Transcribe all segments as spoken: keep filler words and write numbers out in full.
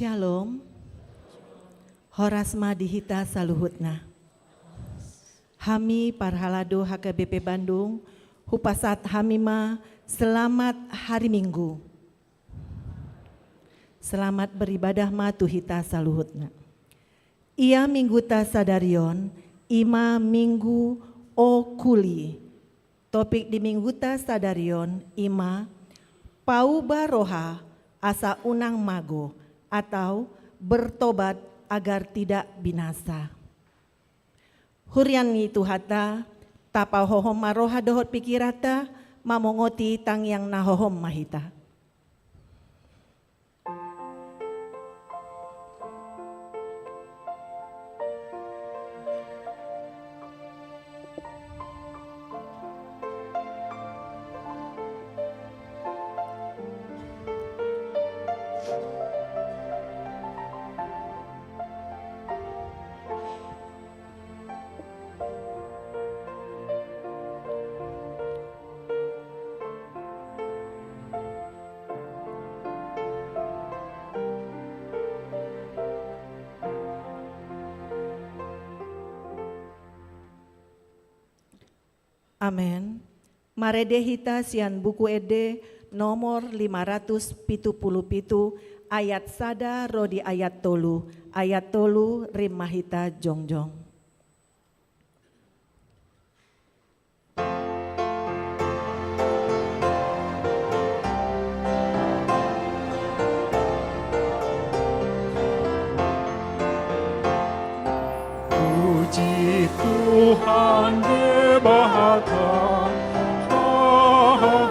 Shalom. Horas ma di hita saluhutna. Hami parhalado H K B P Bandung, hupasahat hami ma selamat hari Minggu. Selamat beribadah ma tu hita saluhutna. Ia mingguta sadari on, i ma minggu Oculi. Topik di mingguta sadari on i ma, pauba roha asa unang mago, atau bertobat agar tidak binasa. Hurian ni Tuhanta, tapahohom ma roha dohot pikiranta, mamongoti tangiang na hohom ma hita. Amen. Marende hita sian Buku Ende nomor lima ratus pitu pulu pitu, ayat sada ro di ayat tolu. Ayat tolu, rima hita jongjong. Puji Tuhan Debata,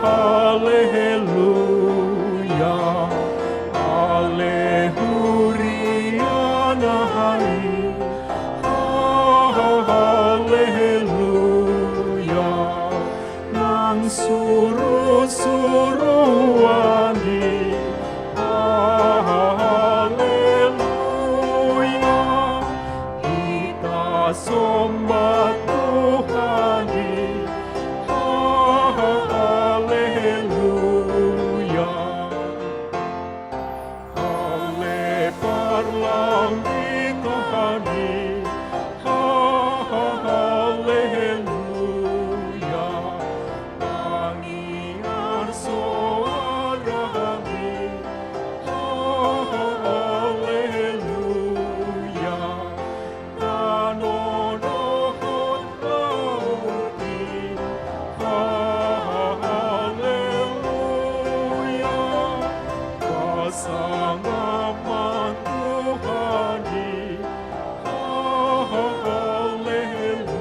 haleluya, ale huria nai, haleluya. Nang surusuruan i, haleluya. Hita somba Tuhan i, haleluya. Ale parlangit Tuhan i, haleluya. Tangiang soara i, haleluya. Tano dohot laut i, haleluya. Pasangap ma Tuhan i, haleluya.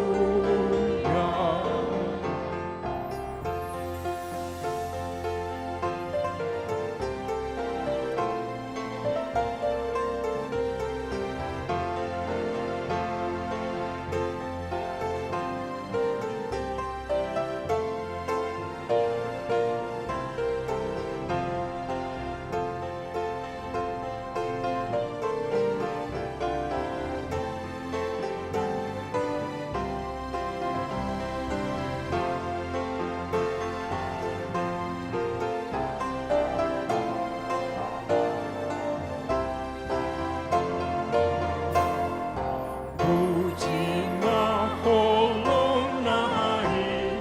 Puji ma holong nai,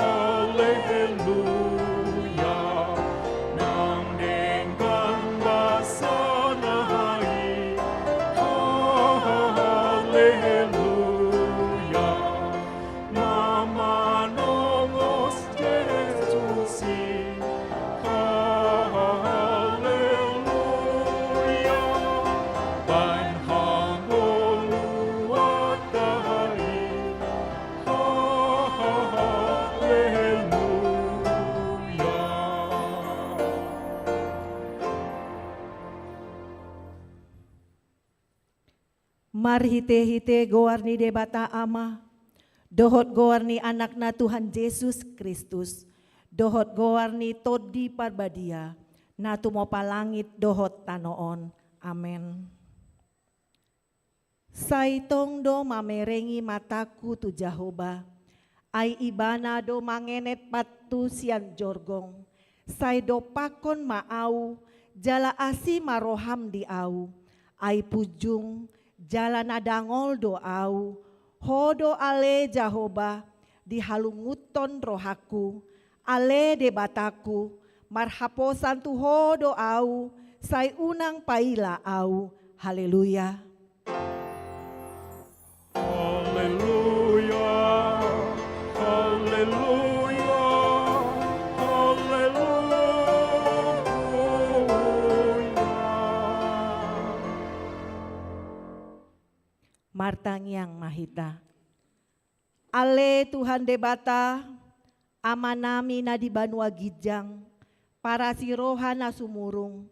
haleluya. Nang denggan basa nai, haleluya. Na manongos Jesus i, haleluya. Baen hangoluan nai, haleluya. Marhitehite goar ni Debata Ama, dohot goar ni Anakna Tuhan Jesus Kristus, dohot goar ni Tondi Parbadia, na tumopa langit dohot tano on. Amen. Sai tong do mamerengi matangku tu Jahowa, ai Ibana do mangenet pathu sian jorgong. Sai dompakkon ma ahu Jala asi ma roham di ahu, ai punjung jala na dangol do ahu, Ho do ale Jahowa, dihalungunhon rohangku, ale Debatangku, marhaposan tu Ho do ahu, sai unang paila ahu. Haleluya. Haleluya, haleluya, haleluya. Martangiang ma hita. Ale Tuhan Debata, Amanami na di banua ginjang, parasi roha na sumurung,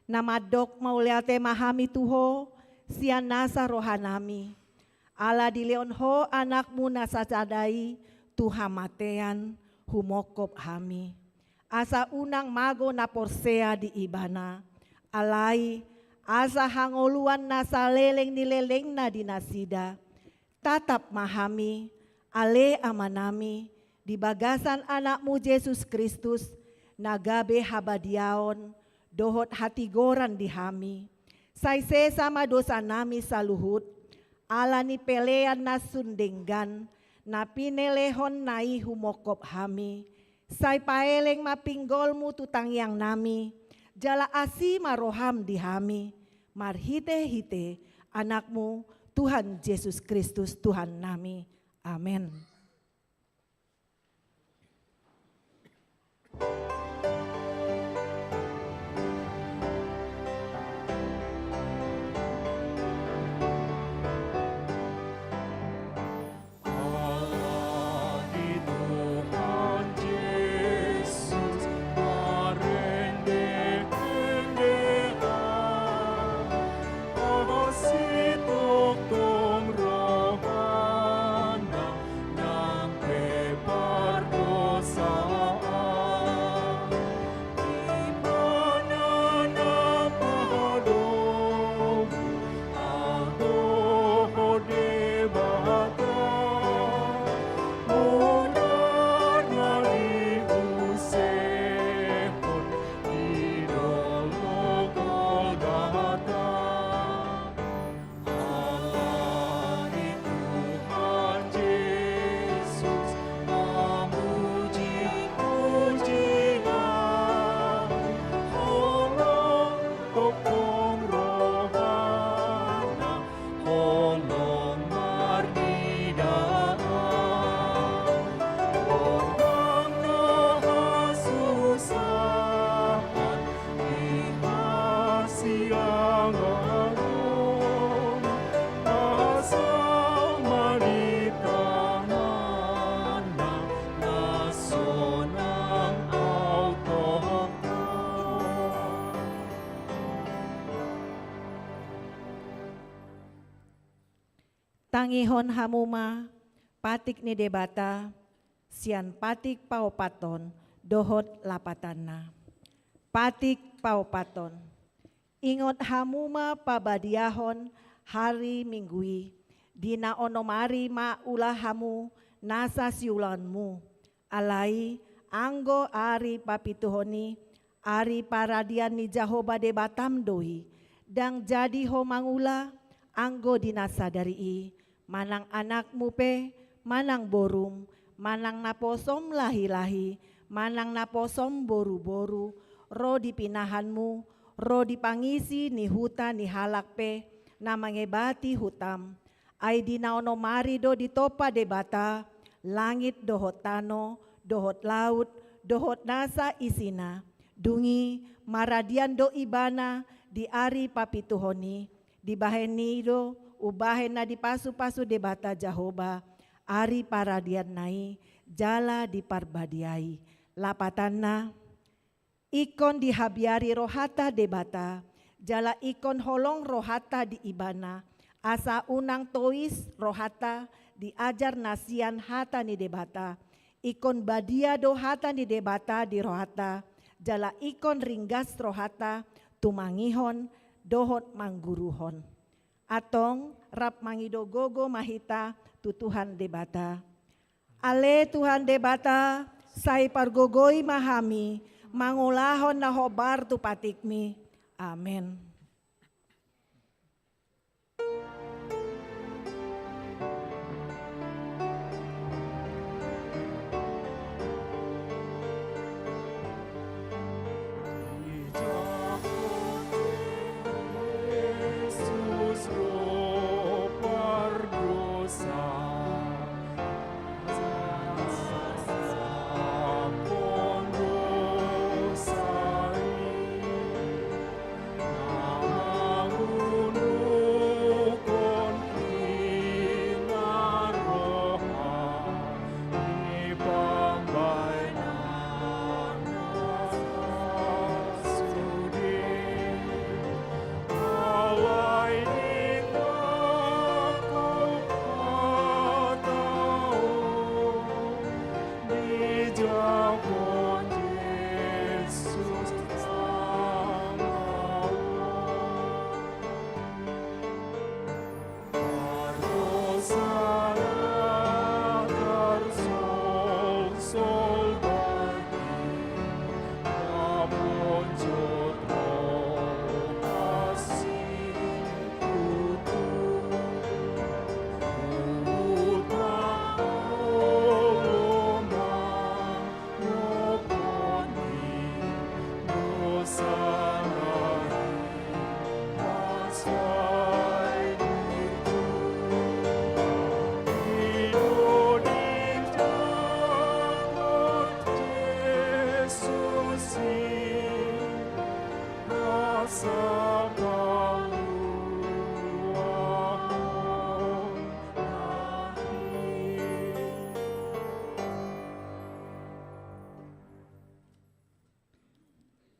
na mandok mauliate ma hami tu Ho sian nasa rohanami, ala dilehon Ho Anakmu na sasada i tu hamatean, humongkop hami. Asa unang mago na porsea di Ibana, alai asa hangoluan na saleleng ni lelengna di nasida. Tatap ma hami, ale Amanami, di bagasan Anakmu Jesus Kristus, na gabe habadiaon dohot hatigoran di hami. Sai sesa ma dosanami saluhut, ala ni pelean na sun denggan, na pinelehonna i humongkop hami. Sai paeleng ma pinggolmu tu tangiangnami, jala asi ma roham di hami, marhitehite Anakmu, Tuhan Jesus Kristus, Tuhannami. Amen. Tangihon hamu ma patik ni Debata sian patik paopathon dohot lapatanna. Patik paopathon. Ingot hamu ma pabadiahon ari Minggu i, di na onom ari ma ula hamu nasa siulaonmu. Alai anggo ari papituhon i, ari paradian ni Jahowa Debatam do i. Ndang jadi ho mangula anggo di na sadari i, manang anakmu pe, manang borum, manang naposom lahi-lahi, manang naposom boru-boru, ro di pinahanmu, ro di pangisi ni huta ni halak pe na mangebati hutam. Ai di na onom ari do ditompa Debata langit dohot tano, dohot laut, dohot nasa isina. Dung i maradian do Ibana di ari papituhon i. Dibahen i do umbahen na dipasu-pasu Debata Jahowa ari paradianna i jala diparbadiai. Lapatanna, ingkon dihabiari rohanta Debata, jala ingkon holong rohanta di Ibana, asa unang tois rohanta di ajar na sian hata ni Debata, ingkon badia do hata ni Debata di rohanta, jala ingkon ringgas rohanta tumangihon dohot mangguruhon. Antong rap mangido gogo ma hita tu Tuhan Debata. Ale Tuhan Debata, sai pargogoi ma hami mangulahon na hombar tu patikmi. Amen.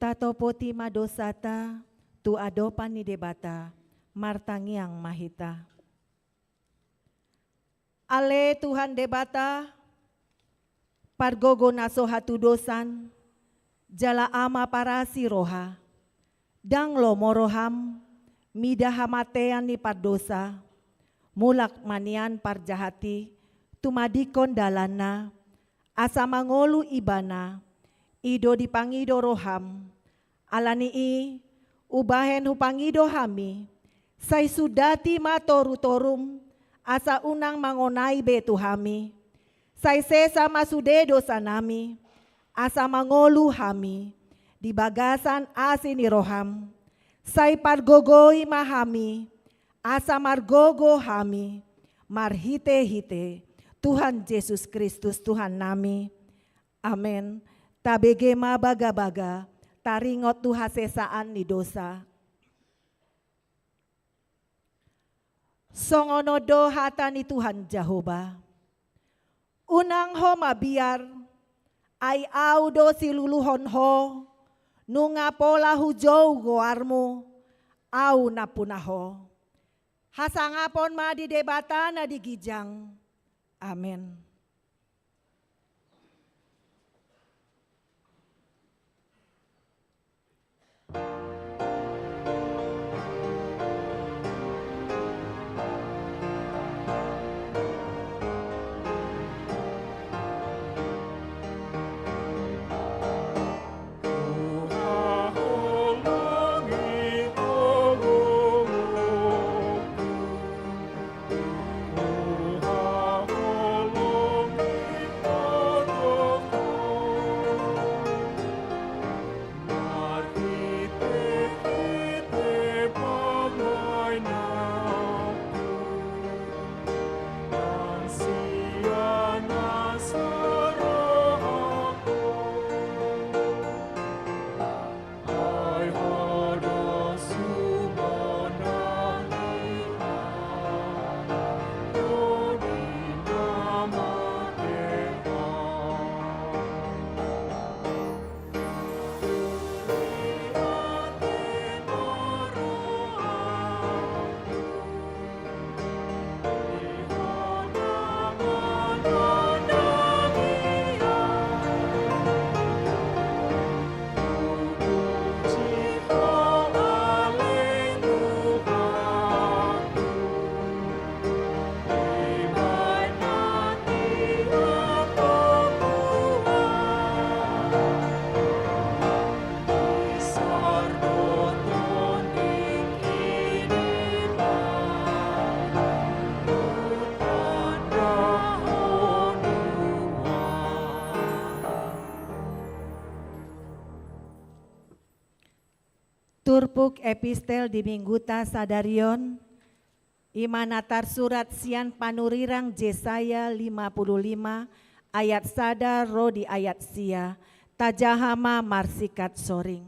Tatopoti ma dosata tu adopan ni Debata, martangiang ma hita. Ale Tuhan Debata, pargogo na so hatudosan, jala Ama parasi roha, ndang lomo roham mida hamatean ni pardosa, mulak ma nian parjahat i tumadingkon dalanna, asa mangolu ibana, i do dipangido roham. Ala ni i, hubahen hupangido hami, sai sundati ma torutorum, asa unang mangonai be tu hami. Sai sesa ma sude dosanami, asa mangolu hami di bagasan asi ni roham. Sai pargogoi ma hami, asa margogo hami, marhitehite Tuhan Jesus Kristus Tuhannami. Amen. Tabege ma bagabaga, taringot tu hasesaan ni dosa. Songon on do hata ni Tuhan Jahowa: Unang ho mabiar, ai Ahu do siluluhon ho, nunga pola hujou goarmu, Ahu nampuna ho. Hasangapon ma di Debata na di ginjang. Amen. Turpuk epistel di mingguta sadari on, i ma na tarsurat sian panurirang Jesaya lima puluh lima ayat sada ro di ayat sia, tajaha ma marsikat soring.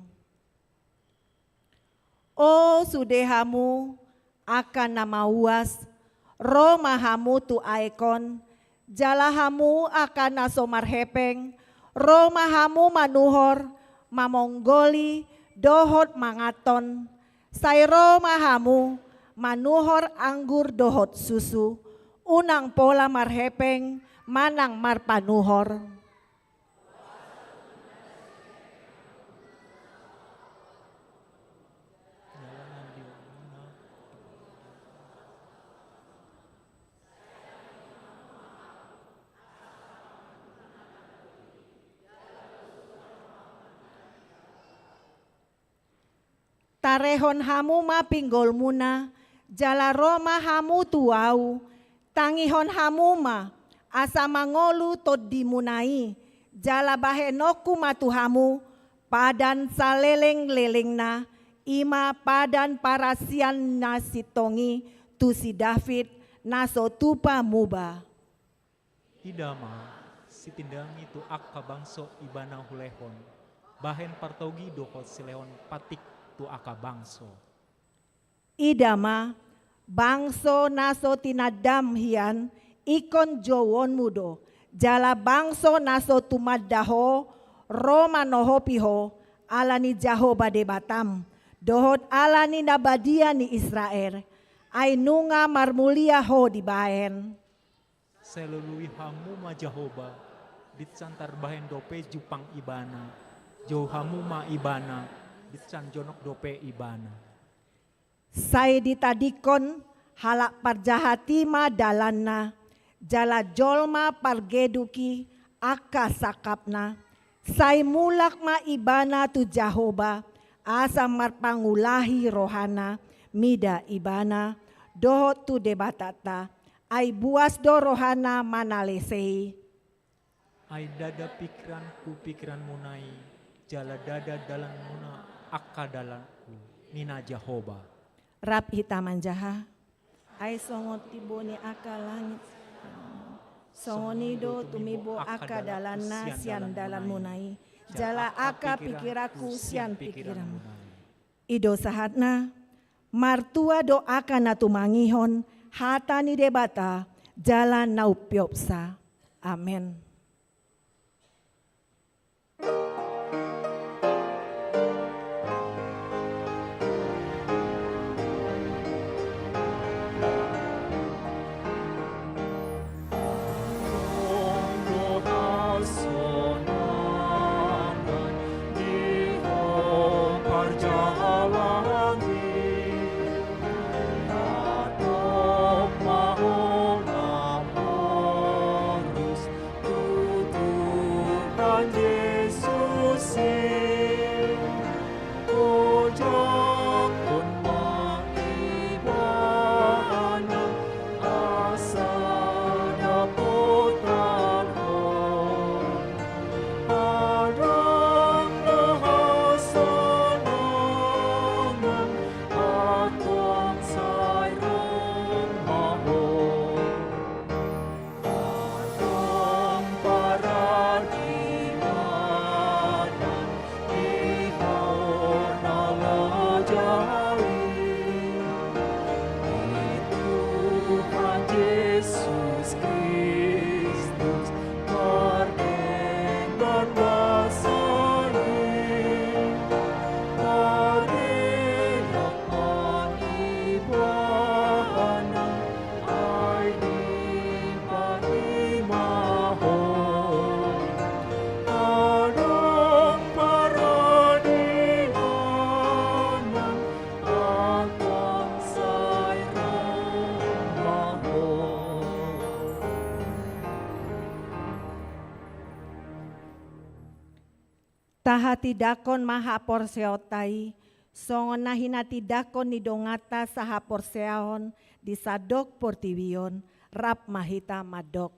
O sude hamu angka na mauas, ro ma hamu tu aek on, jala hamu angka na so marhepeng, ro ma hamu manuhor, mamonggoli, dohot manganhon. Sai ro ma hamu manuhor anggur dohot susu, unang pola marhepeng manang marpanuhor. Tarehon hamu ma pinggolmuna, jala ro ma hamu tu ahu, tangihon hamu ma, asa mangolu tondimuna i, jala bahenonku ma tu hamu, padan salelenglelengna, i ma padan parasian na sintong i, tu si David, na so tupa muba. Ida ma, sitindangi tu angka bangso ibana hulehon, bahen partogi dohot silehon patik tu angka bangso. Ida ma, bangso na so tinandam hian, ingkon jouonmu do, jala bangso na so tumanda ho, ro manohopi ho, ala ni Jahowa Debatam, dohot ala ni na badia ni Israel, ai nunga marmulia ho dibahen. Sai lului hamu ma Jahowa, ditsan tarbahen dope jumpang ibana, jou hamu ma ibana, ditsan jonok dope ibana. Sai ditadingkon halak parjahat i ma dalanna, jala jolma pargeduk i angka sangkapna, sai mulak ma ibana tu Jahowa, asa marpangulahi rohana, mida ibana, dohot tu Debatanta, ai buas do rohana manalese i. Ai ndada pikiranku pikiranmuna i, jala ndada dalanmuna angka dalanku, ninna Jahowa. Rap hita manjaha. Ai songon timbo ni angka langit, songon i do tumimbo angka dalanna sian dalanmuna i, jala angka pikiranku sian pikiranmuna i. I do sahatna, martua do angka na tumangihon hata ni Debata, jala na umpeopsa. Amen. Tahatindangkon ma haporseaonta i, songon na hinatindangkon ni donganta sahaporseaon di sandok portibi on, rap ma hita mandok.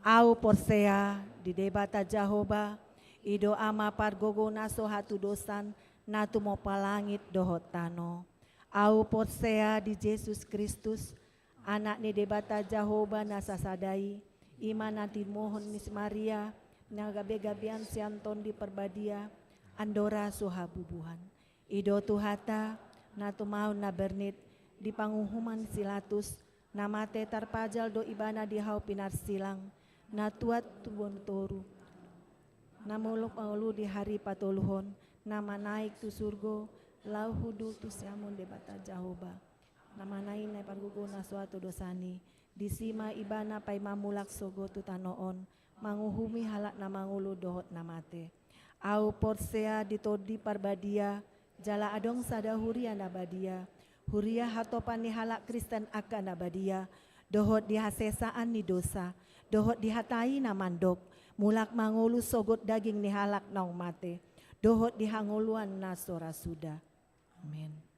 Ahu porsea di Debata Jahowa, i do Ama pargogo na so hatudosan, na tumompa langit dohot tano. Ahu porsea di Jesus Kristus, Anak ni Debata Jahowa na sasada i, i ma na timohon ni si Maria, na gabe gabean sian Tondi Parbadia, andora so habubuhan. I do Tuhanta, na tumaon na bernit, di panguhuman si Pilatus, na mate, tarpajal do ibana di hau pinarsilang, na tuat tu boru toru, na mulak mangolu di ari patoluhon, na manaek tu surgo, laho hundul tu siamun Debata Jahowa, na manang na pargogo na so tuat tu dosan i. Disi ma ibana paima mulak sogot tu tano on, manguhumi halak na mangolu dohot na mate. Ahu porsea di Tondi Parbadia, jala adong sada huria na badia, huria hatopan ni halak Kristen angka na badia, dohot di hasesaan ni dosa, dohot di hata i na mandok, mulak mangolu sogot daging ni halak naung mate, dohot di hangoluan na so ra suda. Amen.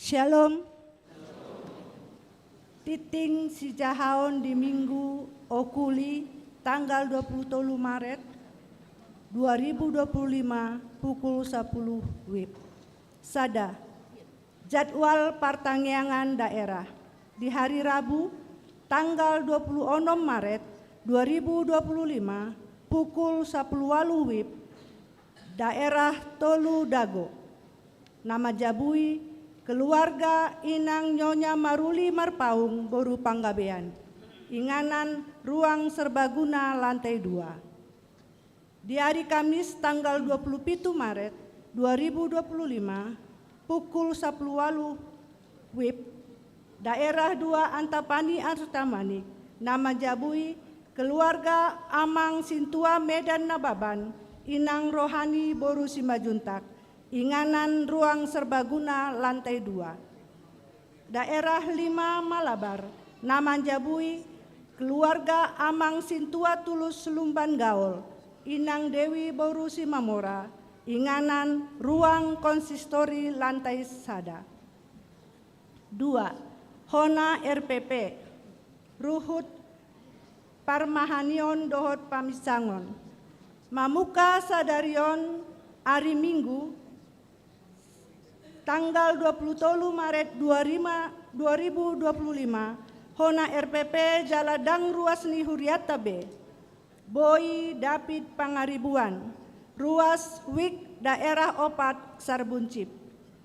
Shalom. Tinting sijahaon di Minggu Okuli tanggal dua puluh tolu Maret dua ribu dua puluh lima pukul sapuluh wib. Sada. Jadwal partangiangan daerah. Di hari Rabu, tanggal dua puluh onom Maret dua ribu dua puluh lima, pukul sapuluh walu wib, daerah Tolu Dago. Na manjabui, keluarga inang Nyonya Maruli Marpaung boru Panggabean, inganan ruang serbaguna lantai dua. Di hari Kamis tanggal dua puluh pitu Maret dua ribu dua puluh lima, pukul sapuluh walu wib, daerah dua Antapani Antamanik, na manjabui keluarga Amang Sintua Medan Nababan, inang Rohani boru Simanjuntak, inganan ruang serbaguna lantai dua. Daerah lima Malabar, na manjabui keluarga Amang Sintua Tulus Lumban Gaol, inang Dewi boru Simamora, inganan ruang konsistori lantai sada. Dua. Hona R P P, ruhut parmahanion dohot paminsangon. Mamungka sadari on, ari Minggu, tanggal dua puluh tolu Maret dua ribu dua puluh lima, hona R P P jala ndang ruas ni hurianta be, boi dapot pangaribuan, ruas wik daerah opat Sarbuncit,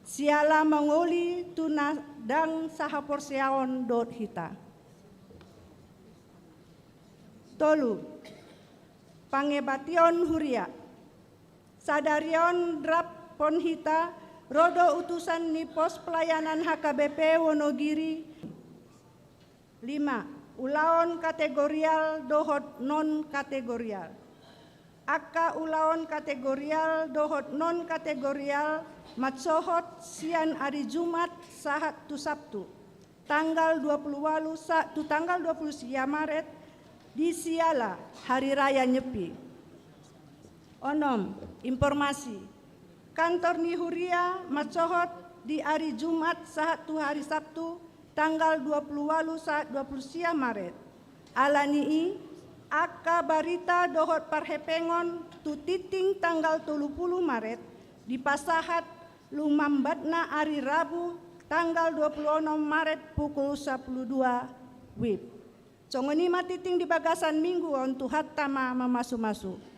siala mangoli tu na ndang sahaporseaon dohot hita. Tolu. Pangebation huria. Sadari on rap hon hita, ro do utusan ni Pos Pelayanan H K B P Wonogiri. Lima. Ulaon kategorial dohot non kategorial. Angka ulaon kategorial dohot non kategorial mansohot sian ari Jumat sahat tu Sabtu, tanggal dua puluh walu sa-, tu tanggal dua puluh sia Maret, di siala Hari Raya Nyepi. Onom. Informasi. Kantor ni huria mansohot di ari Jumat sahat tu hari Sabtu, tanggal dua puluh walu sahat dua puluh sia Maret. Ala ni i, angka barita dohot parhepengon tu tinting tanggal tolu puluh Maret dipasahat lumambatna ari Rabu tanggal dua puluh onom Maret pukul sapuluh dua wib. Songon i ma tinting di bagasan Minggu on, Tuhanta ma mamasumasu.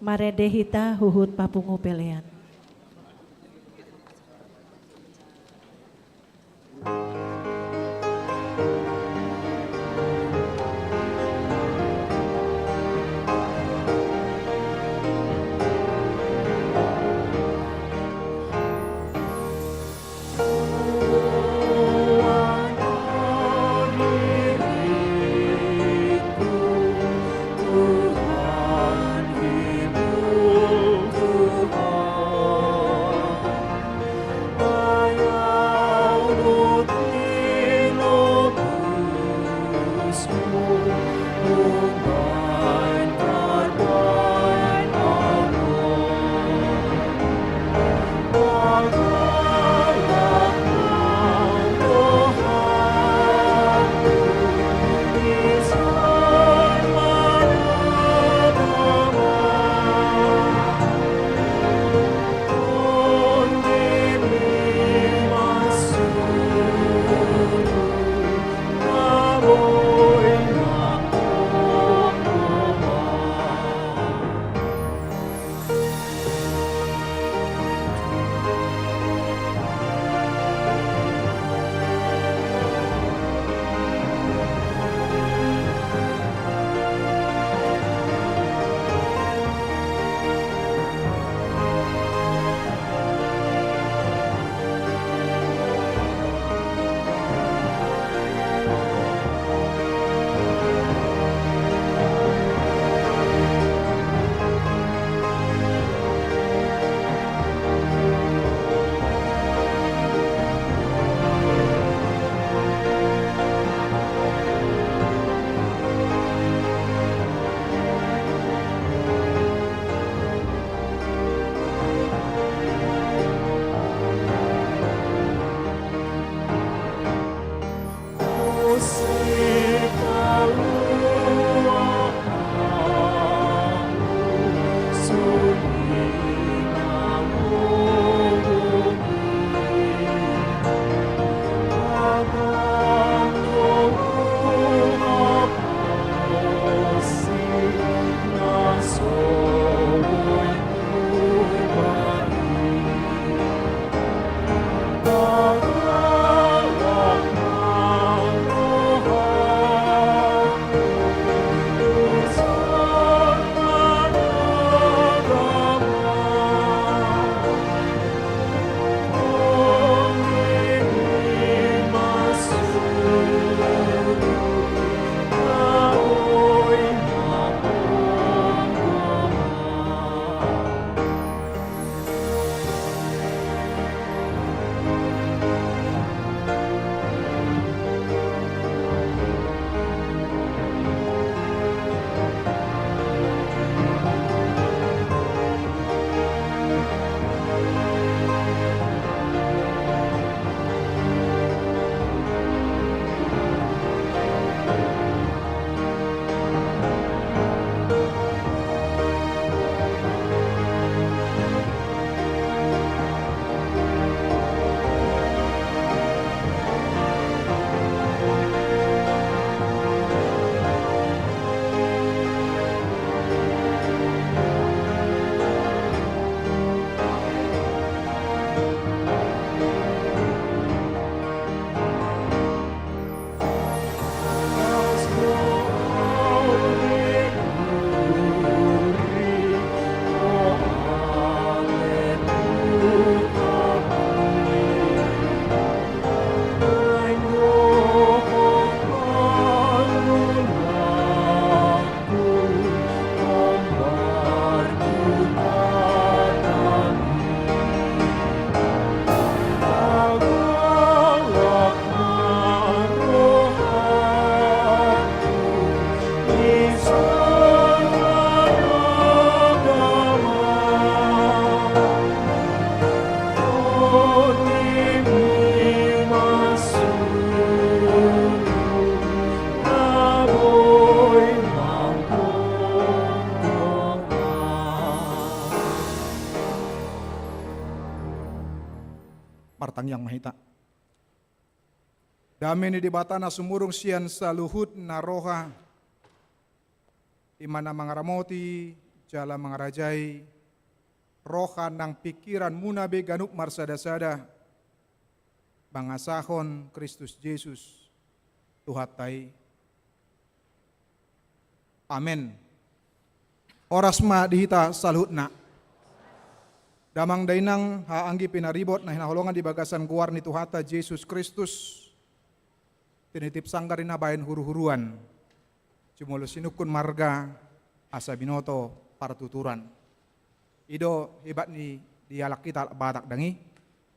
Marende hita huhut papungu pelean. Martangiang ma hita. Dame ni Debata na sumurung sian saluhut na roha, i ma na mangaramoti jala mangarajai roha nang pingkiranmuna be ganup marsada-sada, mangasahon Kristus Jesus Tuhanta i. Amen. Horas ma di hita saluhutna. Damang dainang, haha anggi pinaribot na hinaholongan di bagasan goar ni Tuhanta Jesus Kristus, tinitip sanggar i na baen huru-huruan, jumolo sinungkun marga asa binoto partuturan. I do hebat ni dialog hita halak Batak dang i,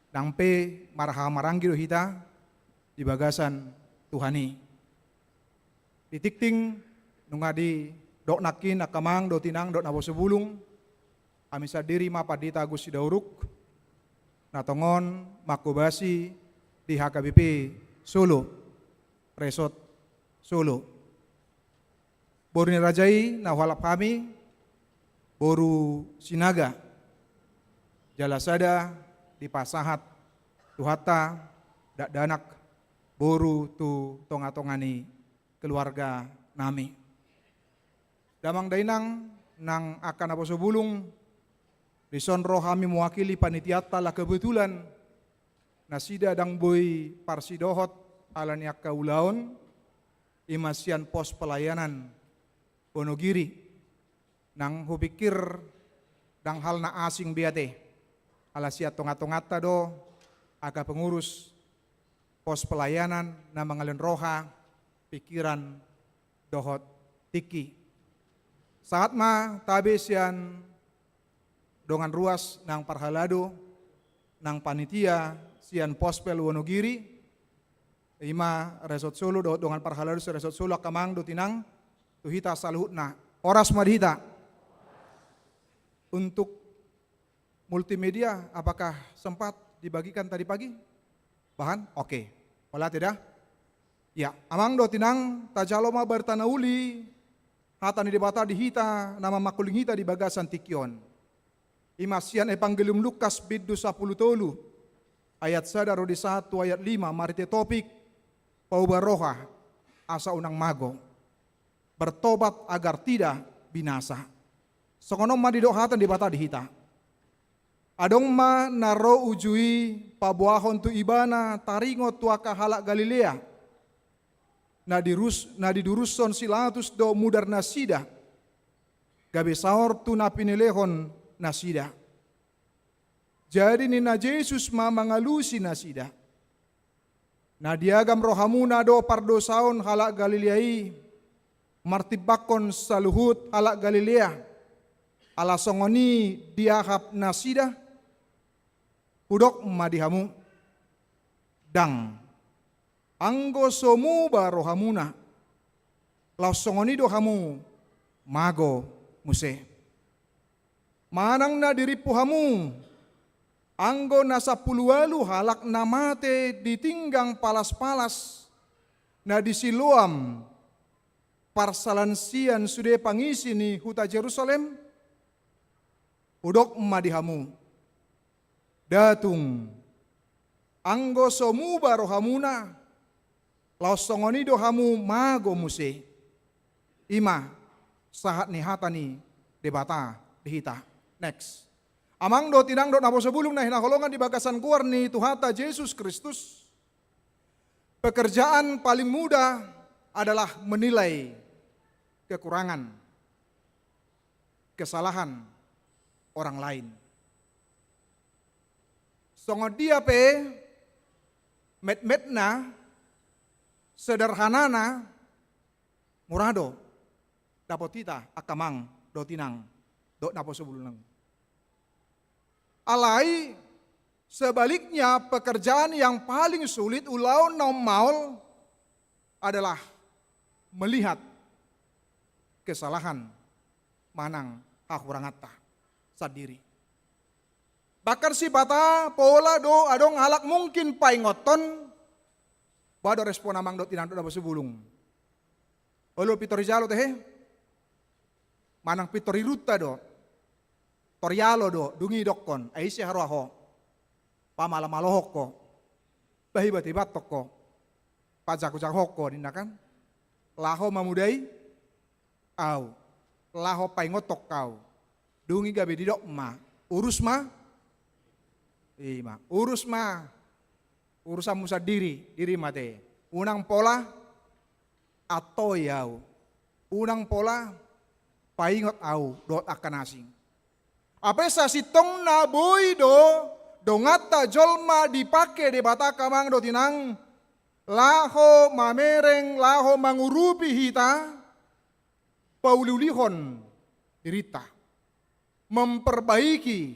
nang pe marhaha maranggi do hita di bagasan Tuhan i. Di tingting nunga didok nangkin angka amang dohot inang dohot naposo bulung, hami sandiri ma Pandita Agus Sidauruk, na tongon manghobasi di H K B P Solo, Resort Solo. Boru ni raja i na hualap hami, boru Sinaga, jala sada dipasahat Tuhanta dakdanak boru tu tonga-tonga ni keluarga nami. Damang dainang nang angka naposo bulung, dison ro hami mewakili panitianta ala kebetulan nasida dang boi parsidohot ala ni angka ulaon, i ma sian pos pelayanan Wonogiri. Nang hupingkir dang hal na asing be ate, ala sian tonga-tonganta do angka pengurus pos pelayanan na mangalehon roha, pingkiran dohot tingki. Sahat ma tabe sian dongan ruas nang parhalado, nang panitia sian Pospel Wonogiri, i ma Resort Solo dohot dongan parhalado sian Resort Solo, angka amang dohot inang, tu hita saluhutna. Horas ma di hita. Untuk multimedia, apakah sempat dibagikan tadi pagi? Bahan? Oke. Olat ya dah. Ya, amang dohot inang, tajalo ma barita na uli, hata ni Debata di hita, na mamangkuling hita di bagasan tingki on. I ma sian Evangelium Lukas bindu sampulu tolu, ayat sada ro di sahat tu ayat lima, marhite topik, pauba roha, asa unang mago. Bertobat agar tidak binasa. Songon on ma didok hata ni Debata di hita. Adong ma na ro uju i paboahon tu ibana taringot tu angka halak Galilea, na dirus-, na didurushon si Latus do mudar nasida, gabe saor tu na pinelehon nasida. Jadi ninna Jesus ma mangalusi nasida. Na diagam rohamuna do pardosaon halak Galilea i, martimbangkon saluhut halak Galilea, ala songon i diahap nasida? Hudok ma di hamu, dang. Anggo so muba rohamuna, laos songon i do hamu mago muse. Manang na dirimpu hamu, anggo na sampulu ualu halak na mate di tinggang palas-palas na di Siloam, parsalan sian sude pangisi ni huta Jerusalem? Hudok ma di hamu, datung. Anggo so muba rohamuna, laos songon i do hamu mago muse. I ma sahat ni hata ni Debata di hita. Next. Amang dohot inang dohot naposo bulung na hinaholongan di bagasan goar ni Tuhanta Jesus Kristus, pekerjaan paling mudah adalah menilai kekurangan, kesalahan orang lain. Songon dia pe metmetna, sederhanana, mura do dapot hita angka amang dohot inang dohot naposo bulung. Alai sebaliknya, pekerjaan yang paling sulit, ulaon na ummaol, adalah melihat kesalahan manang hahuranganta sandiri. Bahkan sipata pola do adong halak mungkin paingothon, boha do respon amang dohot inang dohot naposo bulung? Olo pintor dijalo tehe? Manang pintor irunta do? Tor jalo do, dung i didokkon, ai ise haroa ho? Pamalo-malohon ho, pahebat-hebathon ho, pajago-jagohon ho ninna kan? Laho mamudai au, laho paingothon au. Dung i gabe didok ma, urus ma, i ma, urus ma urusanmu sandiri, dirimu ate. Unang pola antoi ahu, unang pola paingot ahu dohot angka na asing. Hape sasintongna boi do donganta jolma dipangke Debata, angka amang dohot inang, laho mamereng, laho mangurupi hita, pauliulihon dirinta, memperbaiki,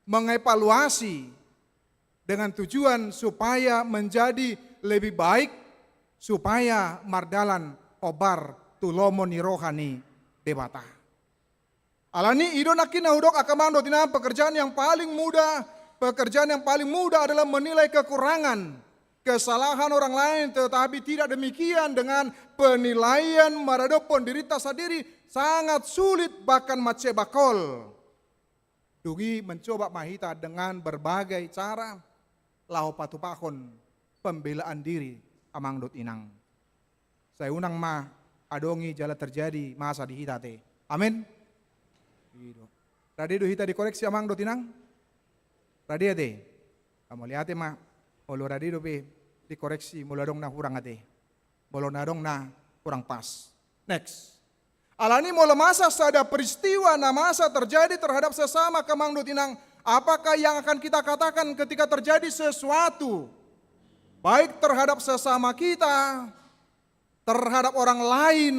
mengevaluasi, dengan tujuan supaya menjadi lebih baik, supaya mardalan hombar tu lomo ni roha ni Debata. Alani i do nangkin na hudok, angka amang dohot inang, pekerjaan yang paling mudah, pekerjaan yang paling mudah adalah menilai kekurangan, kesalahan orang lain, tetapi tidak demikian dengan penilaian maradophon dirinta sandiri, sangat sulit bahkan mansai bakol. Dung i mencoba ma hita dengan berbagai cara laho patupahon pembelaan diri, amang dohot inang. Sai unang ma adong i jala terjadi masa di hita ate. Amin. I do. Rade do hita dikoreksi, amang dohot inang? Rade ate? Mauliate ma. Molo rade dope dikoreksi, molo adong na hurang ate, molo na adong na kurang pas. Next. Alani molo masa sada peristiwa na masa terjadi terhadap sesama, angka amang dohot inang, apakah yang akan kita katakan ketika terjadi sesuatu, baik terhadap sesama kita, terhadap orang lain,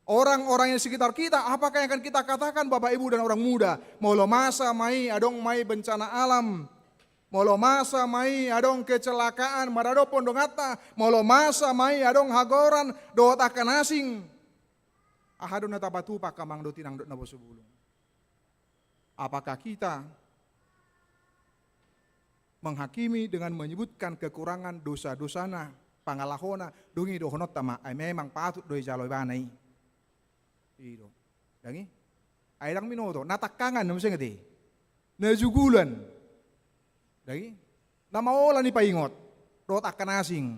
orang-orang yang sekitar kita, apakah yang akan kita katakan, Bapak, Ibu, dan orang muda? Molo masa ma i, adong ma i bencana alam, molo masa ma i adong kecelakaan maradophon donganta, molo masa ma i adong hagoran dohot angka na asing, aha do na tapatupa, angka amang dohot inang dohot naposo bulung? Apakah kita menghakimi dengan menyebutkan kekurangan, dosa-dosana, pangalahona, dung i dohononta ma, ai memang patut do dijalo ibana i? I do. Dung i? Ai ndang binoto, na tangkangan na muse ate, na jugulan. Dung i? Na maola ni paingot dohot angka na asing.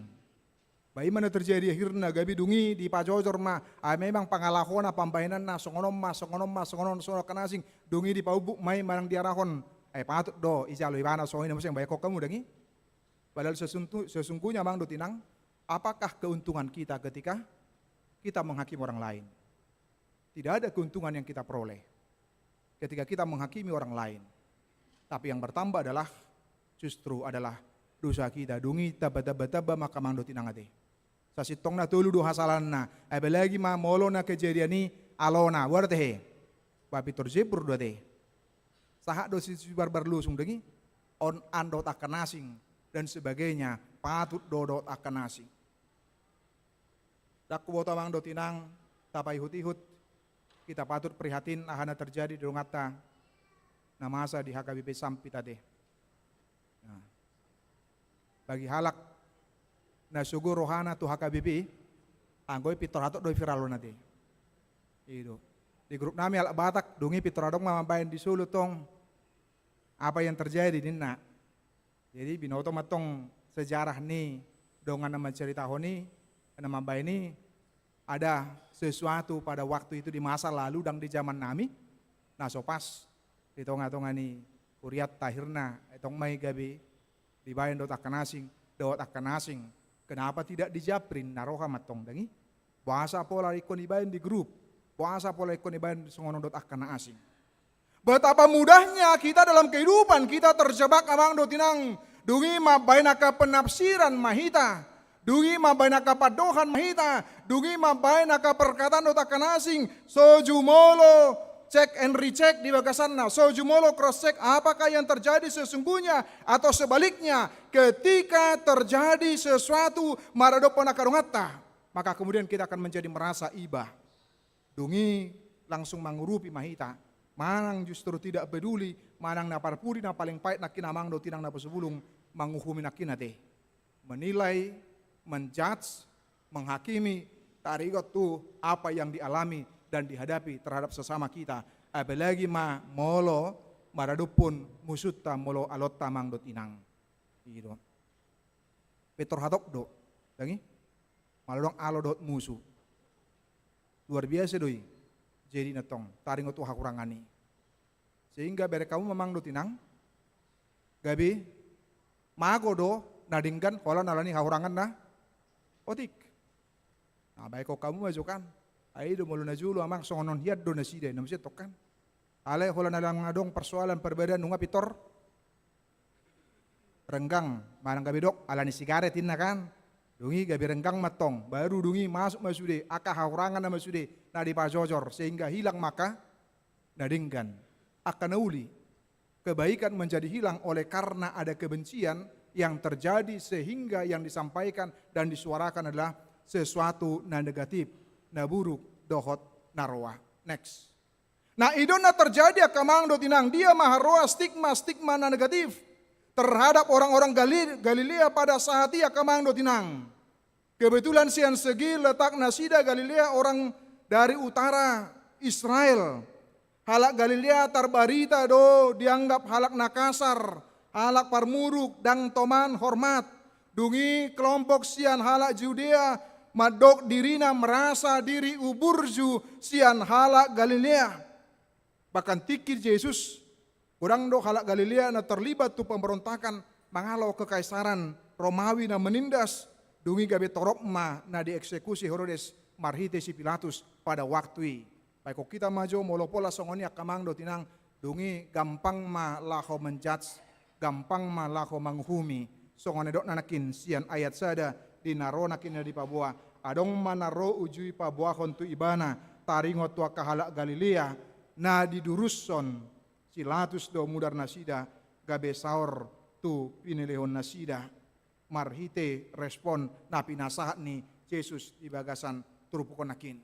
Ba i ma na terjadi akhirna, gabe dung i dipajojor ma, ai memang pangalahona, pambahenanna songon on ma, songon on ma, songon on, songon on, angka na asing. Dung i dipaumbuk ma i manang diarahon, ai patut do dijalo ibana songon i na muse, baen hamu dung i. Padahal sesuntu-, sesungguhnya, amang dohot inang, apakah keuntungan kita ketika kita menghakimi orang lain? Tidak ada keuntungan yang kita peroleh ketika kita menghakimi orang lain. Tapi yang bertambah adalah, justru adalah dosa kita. Dung i tamba-tamba-tamba ma, angka amang dohot inang ate. Sasintongna tolu do hasalaanna. Apalagi ma molo na kejadian i alona. Boha do ate he? Ba pintor jebur do ate. Sahat do si, si barbar lusung dung i. On an dohot angka na asing dan sebagainya. Patut do dohot angka na asing. Ndang huboto, amang dohot inang, tapaihut-ihut, hita patut prihatin aha na terjadi di donganta na masa di H K B P Sampit ate. Nah, bagi halak na sogo rohana tu H K B P, anggo i pintor hatop do i viralhon ate. I do. Di grup nami halak Batak, dung i pintor adong ma mambaen di Solo tong, apa yang terjadi ninna. Jadi binoto ma tong sejarah ni dongan na manceritahon i, na mambaen i, ada sesuatu pada waktu itu di masa lalu, ndang di jaman nami, na so pas di tonga-tonga ni hurianta, akhirna tong ma i gabe dibaen dohot angka na asing, dohot angka na asing. Kenapa tidak di Japri, na roha ma tong dung i. Boasa pola ingkon dibaen di grup? Boasa pola ingkon dibaen songon on dohot angka na asing? Betapa mudahnya kita dalam kehidupan, kita terjebak, amang dohot inang. Dung i mambaen angka penafsiran ma hita. Dung i mambaen angka pandohan ma hita. Dung i mambaen angka perkataan dohot angka na asing. So jumolo check and recheck di bagasanna. So jumolo cross check, apakah yang terjadi sesungguhnya atau sebaliknya. Ketika terjadi sesuatu maradophon angka donganta, maka kemudian kita akan menjadi merasa iba. Dung i langsung mangurupi ma hita. Manang justru tidak peduli, manang na parpudi, na paling pahit nangkin, amang dohot inang naposo bulung, manguhumi nangkin ate. Menilai, menjudge, menghakimi, taringot tu apa yang dialami dan dihadapi terhadap sesama kita. Apalagi ma molo maradophon musunta, molo alonta, amang dohot inang. I do. Pintor hatop do. Dung i? Molo adong alo dohot musu. Luar biasa do i. Jadi na tong taringot tu hahurangan i. Sehingga bereng hamu ma amang dohot inang, gabe mago do na denggan holan alani hahurangan na otik. Na baen hamu ma jo kan. Ai do molo na jolo amang songon on hian do nasida, na muse tong kan. Alai holan alani adong persoalan perbedaan nunga pintor renggang, manang gabe dok alani sigaret inna kan. Dung i gabe renggang ma tong, baru dung i masuk ma sude angka hahurangan nama sude na dipajojor, sehingga hilang ma angka na denggan, angka na uli. Kebaikan menjadi hilang oleh karena ada kebencian yang terjadi, sehingga yang disampaikan dan disuarakan adalah sesuatu na negatif, na buruk dohot na roa. Next. Na i do na terjadi angka amang dohot inang, dia ma haroa stigma-stigma na negatif terhadap orang-orang Gali-, Galilea pada saat i angka amang dohot inang. Kebetulan sian segi letak nasida Galilea, orang dari utara Israel. Halak Galilea tarbarita do dianggap halak na kasar, halak parmuruk, ndang toman hormat. Dung i kelompok sian halak Judea mandok dirina merasa diri uburju sian halak Galilea. Bahkan tingki Jesus, godang do halak Galilea na terlibat tu pemberontakan mangalo kekaisaran Romawi na menindas, dung i gabe torop ma na dieksekusi Herodes marhite si Pilatus pada waktu i. Baen hita ma jo molo pola songon i angka amang dohot inang, dung i gampang ma laho menjudge, gampang ma laho manguhumi. Songon na didok nangkin sian ayat sada di na ro nangkin na dipaboa, adong ma na ro uju i paboahon tu ibana, taringot tu angka halak Galilea na didurushon si Pilatus do mudar nasida, gabe saor tu pinilehon nasida marhite respon na pinasahat ni Jesus di bagasan turpuk on nangkin.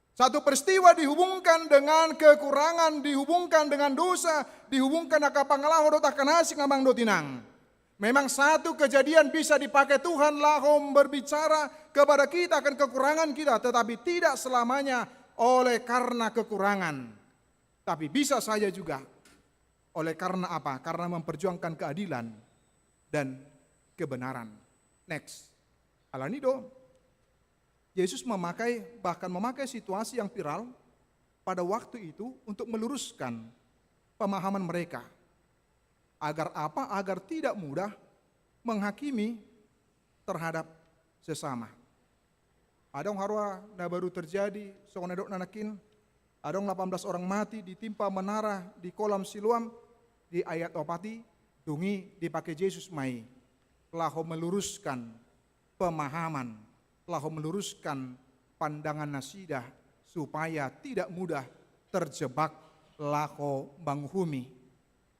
Satu peristiwa dihubungkan dengan kekurangan, dihubungkan dengan dosa, dihubungkan angka pangalaho dohot angka na asing amang dohot inang. Memang satu kejadian bisa dipakai Tuhan laho berbicara kepada kita akan kekurangan kita, tetapi tidak selamanya oleh karena kekurangan. Tapi bisa saja juga oleh karena apa? Karena memperjuangkan keadilan dan kebenaran. Next. Alani do, Yesus memakai, bahkan memakai situasi yang viral pada waktu itu untuk meluruskan pemahaman mereka. Agar apa? Agar tidak mudah menghakimi terhadap sesama. Adong haroa na baru terjadi, songon na didok nangkin, adong delapan belas orang mati ditimpa menara di kolam Siloam di ayat opat i, dung i dipakai Jesus ma i laho meluruskan pemahaman, laho meluruskan pandangan nasida, supaya tidak mudah terjebak laho manguhumi,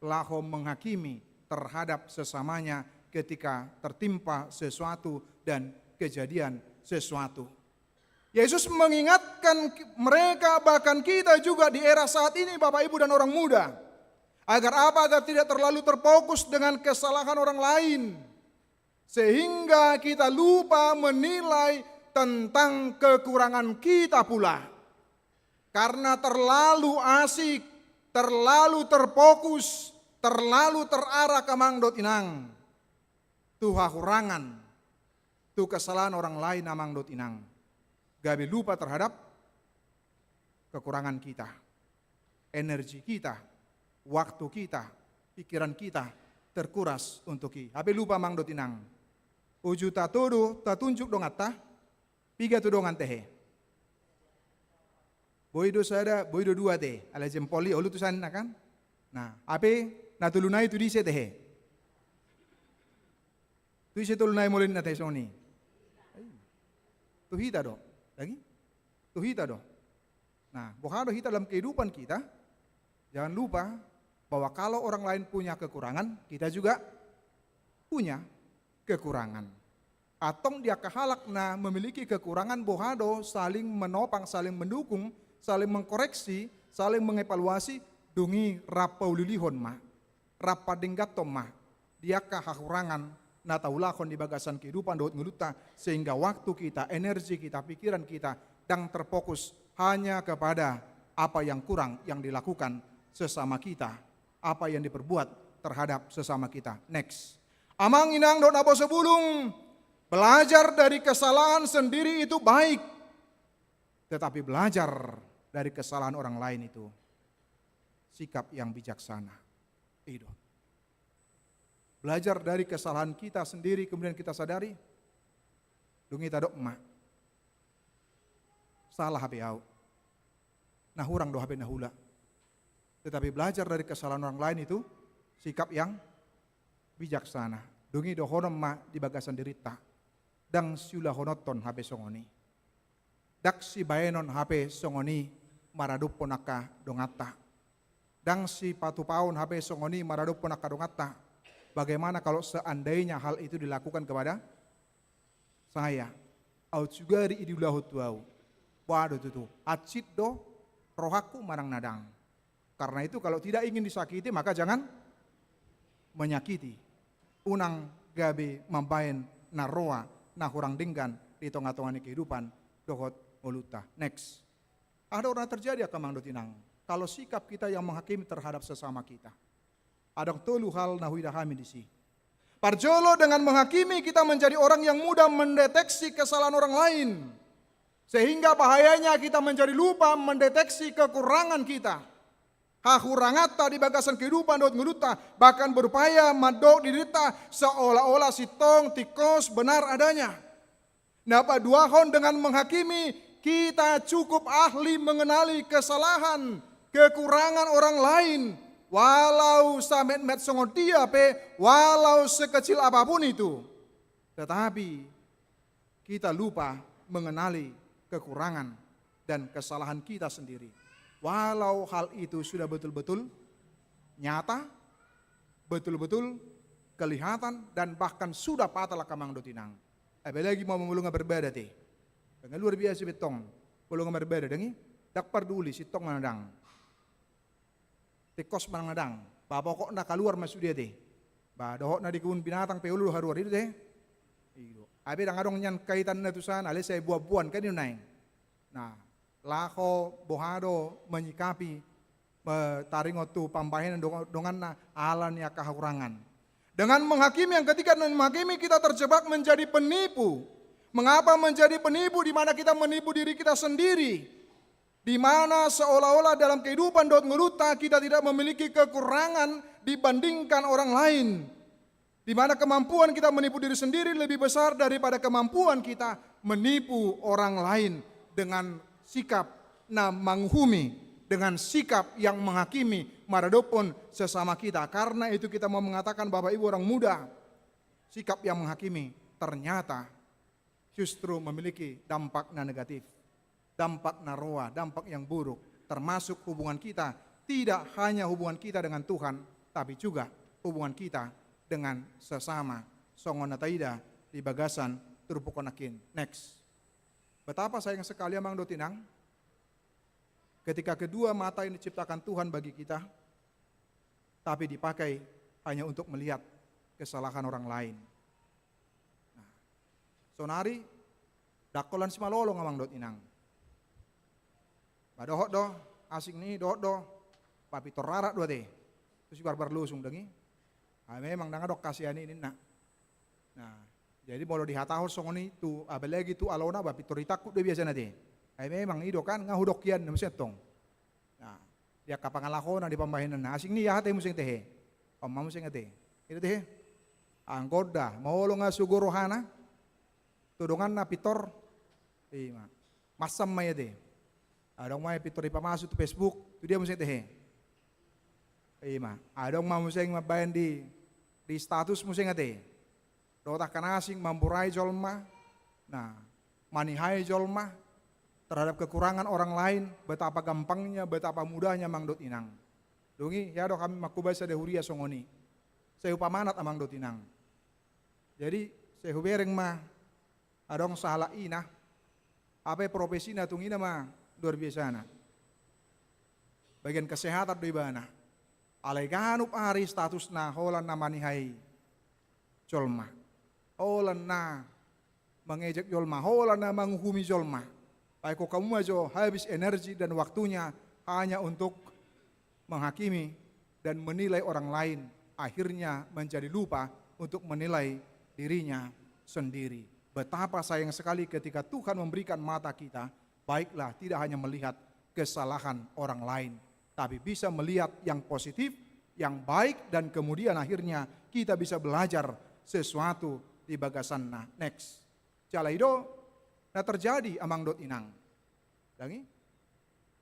laho menghakimi terhadap sesamanya ketika tertimpa sesuatu dan kejadian sesuatu. Yesus mengingatkan ki-, mereka, bahkan kita juga di era saat ini, Bapak, Ibu, dan orang muda. Agar apa? Agar tidak terlalu terfokus dengan kesalahan orang lain. Sehingga kita lupa menilai tentang kekurangan kita pula. Karena terlalu asik, terlalu terfokus, terlalu terarah amang dohot inang tu hahurangan, tu kesalahan orang lain amang dohot inang. Gabe lupa terhadap kekurangan kita. Energi kita, waktu kita, pikiran kita terkuras untuk i. Hape lupa amang dohot inang. Uju tatodo, tatunjuk donganta, piga tu dongan tehe? Boi do sada, boi do dua tehe. Alai jempol i olo tu sana kan? Nah, hape na tolu nai tu dise tehe? Tu ise tolu nai molo ninna tehe songon i? Tu hita do. Lagi? Tu hita do. Nah, boha do hita dalam kehidupan kita? Jangan lupa bahwa kalau orang lain punya kekurangan, kita juga punya kekurangan. Antong di angka halak na memiliki kekurangan, boha do saling menopang, saling mendukung, saling mengkoreksi, saling mengevaluasi, dung i rap paulihon ma, rap padengganhon ma di angka hahurangan na taulahon di bagasan kehidupan dohot ngolunta, sehingga waktu kita, energi kita, pikiran kita ndang terfokus hanya kepada apa yang kurang yang dilakukan sesama kita, apa yang diperbuat terhadap sesama kita. Next. Amang inang dohot naposobulung, belajar dari kesalahan sendiri itu baik. Tetapi belajar dari kesalahan orang lain itu sikap yang bijaksana. I do. Belajar dari kesalahan kita sendiri, kemudian kita sadari, dung i tadok ma, salah hape au. Na hurang do hape na hula. Tetapi belajar dari kesalahan orang lain itu sikap yang bijaksana. Dung i dohonon ma di bagasan dirinta, ndang siulahononhon hape songon i. Ndang sibaenon hape songon i maradophon angka donganta. Ndang sipatupaon hape songon i maradophon angka donganta. Bagaimana kalau seandainya hal itu dilakukan kepada saya? Au sugari i diulahon tu au. Boha do tutu, hansit do rohangku manang na ndang? Karena itu, kalau tidak ingin disakiti, maka jangan menyakiti. Unang gabe mambaen na roa na hurang denggan di tonga-tonga ni kehidupan dohot ngolunta. Next. Aha do na terjadi angka amang dohot inang, kalau sikap kita yang menghakimi terhadap sesama kita? Adong tolu hal na huida hami disi. Parjolo, dengan menghakimi kita menjadi orang yang mudah mendeteksi kesalahan orang lain. Sehingga bahayanya kita menjadi lupa mendeteksi kekurangan kita. Hahuranganta di bagasan kehidupan dohot ngolunta, bahkan berupaya mandok di dirinta seolah-olah sintong, tingkos, benar adanya. Na paduahon, dengan menghakimi, kita cukup ahli mengenali kesalahan, kekurangan orang lain, walau sametmet songon dia pe, walau sekecil apapun itu. Tetapi kita lupa mengenali kekurangan dan kesalahan kita sendiri, walau hal itu sudah betul-betul nyata, betul-betul kelihatan, dan bahkan sudah fatal angka amang dohot inang. Apalagi ma molo nga berbada te. Nga luar biasa be tong. Molo nga berbada, ndang i, ndang parduli sintong manang ndang, tingkos manang na ndang, ba pokokna kaluar ma sude ate. Ba dohot na di kebun binatang pe olo do haruar, i do ate. I do. Abe ndang adong nian kaitanna tu sana, alai sai buan-buan kan i do naeng. Nah, laho boha do menyikapi, eh, taringot tu pambahenan dong-, donganna ala ni angka hahurangan. Dengan menghakimi, yang ketiga, dengan menghakimi kita terjebak menjadi penipu. Mengapa menjadi penipu, di mana kita menipu diri kita sendiri? Di mana seolah-olah dalam kehidupan dohot ngolunta kita tidak memiliki kekurangan dibandingkan orang lain. Di mana kemampuan kita menipu diri sendiri lebih besar daripada kemampuan kita menipu orang lain dengan sikap na manguhumi, dengan sikap yang menghakimi maradophon sesama kita. Karena itu kita mau mengatakan, Bapak Ibu orang muda, sikap yang menghakimi ternyata justru memiliki dampak na negatif, dampak na roa, dampak yang buruk, termasuk hubungan kita, tidak hanya hubungan kita dengan Tuhan, tapi juga hubungan kita dengan sesama. Songon na taida di bagasan turpuk on nangkin. Next. Betapa sayang sekali, amang dohot inang, ketika kedua mata yang diciptakan Tuhan bagi kita, tapi dipakai hanya untuk melihat kesalahan orang lain. Nah, sonari ndang holan simalolong, amang dohot inang. Ba dohot do, asing ni dohot do, ba pintor rarat do ate. Tu sibarbar lusung, ndang i. Ah, memang ndang adong hasian i ninna. Nah, jadi molo dihatahon songon i tu, apalagi tu alona, ba pintor ditangkup do biasana ate. Ai memang i do kan, nga hudok hian na muse tong. Nah, di angka pangalahona, di pambahenanna, asing ni aha ate muse tehe. On ma muse ate. I do tehe. Anggo nda, molo nga sogo rohana tu donganna pintor, i ma, mansam ma i ate. Adong ma i pintor dipamasu tu Facebook, tu dia muse tehe. I ma, adong ma muse mambaen di, di status muse ate. Dohot angka na asing mamburai jolma, nah, manihai jolma terhadap kekurangan orang lain, betapa gampangnya, betapa mudahnya, amang dohot inang. Dung i, hea do hami manghobasi sada huria songon i. Sai hupamanat, amang dohot inang. Jadi, sai hubereng ma, adong sahalak ina, hape profesina tung ina ma luar biasana. Bagian kesehatan do ibana. Alai ganup ari statusna holan na manihai jolma, holan na mengejek jolma, holan na manguhumi jolma. Baik, kok kamu aja habis energi dan waktunya hanya untuk menghakimi dan menilai orang lain, akhirnya menjadi lupa untuk menilai dirinya sendiri. Betapa sayang sekali ketika Tuhan memberikan mata kita, baiklah, tidak hanya melihat kesalahan orang lain, tapi bisa melihat yang positif, yang baik, dan kemudian akhirnya kita bisa belajar sesuatu di bagasanna. Next. Jala i do na terjadi, amang dohot inang. Dang i,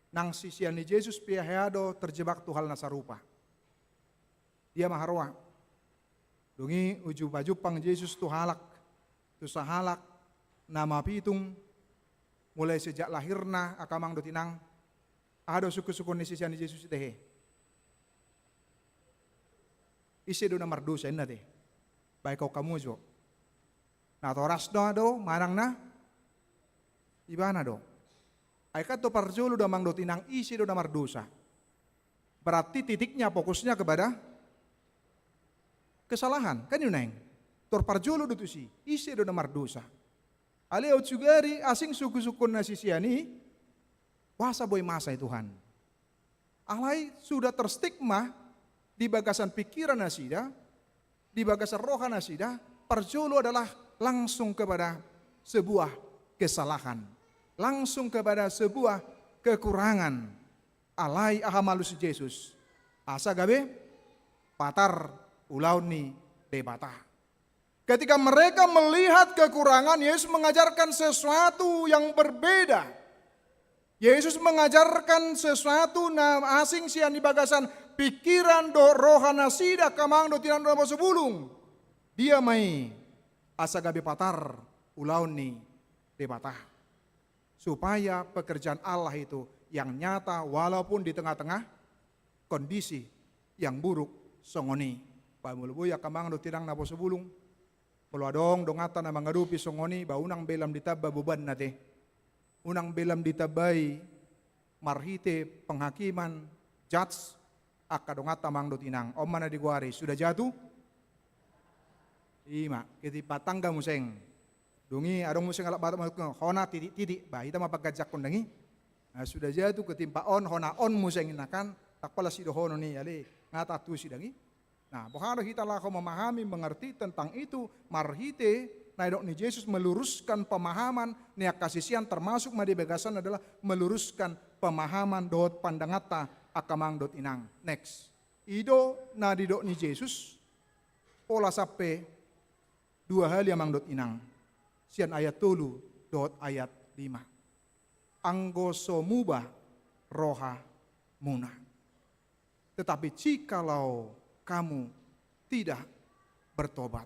nang sisean ni Jesus pe hea do terjebak tu hal na sarupa. Dia ma haroa. Dung i uju pajumpang Jesus tu halak, tu sahalak na mapitung, mulai sejak lahirna, angka amang dohot inang. Aha do sungkun-sungkun ni sisean ni Jesus i, tehe? Ise do na mardosa, inna, tehe? Baen hamu jo. Natorasna do manang na ibana do? Ai kan tor parjolo do, amang dohot inang, ise do na mardosa. Berarti titiknya, fokusnya kepada kesalahan, kan i, Naeng? Tor parjolo do tusi, ise do na mardosa. Alai on sugari asing sungkun-sungkun na sisean i, boasa boi masa i, Tuhan? Alai sudah terstigma di bagasan pikiran nasida, di bagasan roha nasida, parjolo adalah langsung kepada sebuah kesalahan, langsung kepada sebuah kekurangan. Alai aha malum si Jesus? Asa gabe patar ulaon ni Debata. Ketika mereka melihat kekurangan, Yesus mengajarkan sesuatu yang berbeda. Yesus mengajarkan sesuatu na asing sian di bagasan pikiran dohot roha nasida, angka amang dohot inang na husomba. Dia ma i asa gabe patar ulaon ni Debata, supaya pekerjaan Allah itu yang nyata walaupun di tengah-tengah kondisi yang buruk songon i. Ba molo boi, angka amang dohot inang na husomba, molo adong donganta na mangadopi songon i, ba unang be lam ditamba bobanna, tehe. Unang be lam ditambai marhite penghakiman, judge, angka donganta, amang dohot inang. On ma na digoari, sudah jatuh? I ma, ketimpa tangga muse. Dung i adong muse halak Batak manguduthon, hona titik-titik, ba hita ma pangganjakhon, dang i. Nah, sudah jatuh, ketimpa on, hona on muse, inna kan, ndang pola sidohonon i, alai nga taantusi, dang i. Nah, boha do hita laho memahami, mengerti tentang itu? Marhite na nidok ni Jesus meluruskan pemahaman ni angka sisean, termasuk ma di bagasan adalah meluruskan pemahaman dohot pandanganta, angka amang dohot inang. Next. I do na nidok ni Jesus pola sampe dua hali, amang dohot inang, sian ayat tolu dohot ayat lima. Anggo so mubah rohamuna. Tetapi jikalau kamu tidak bertobat.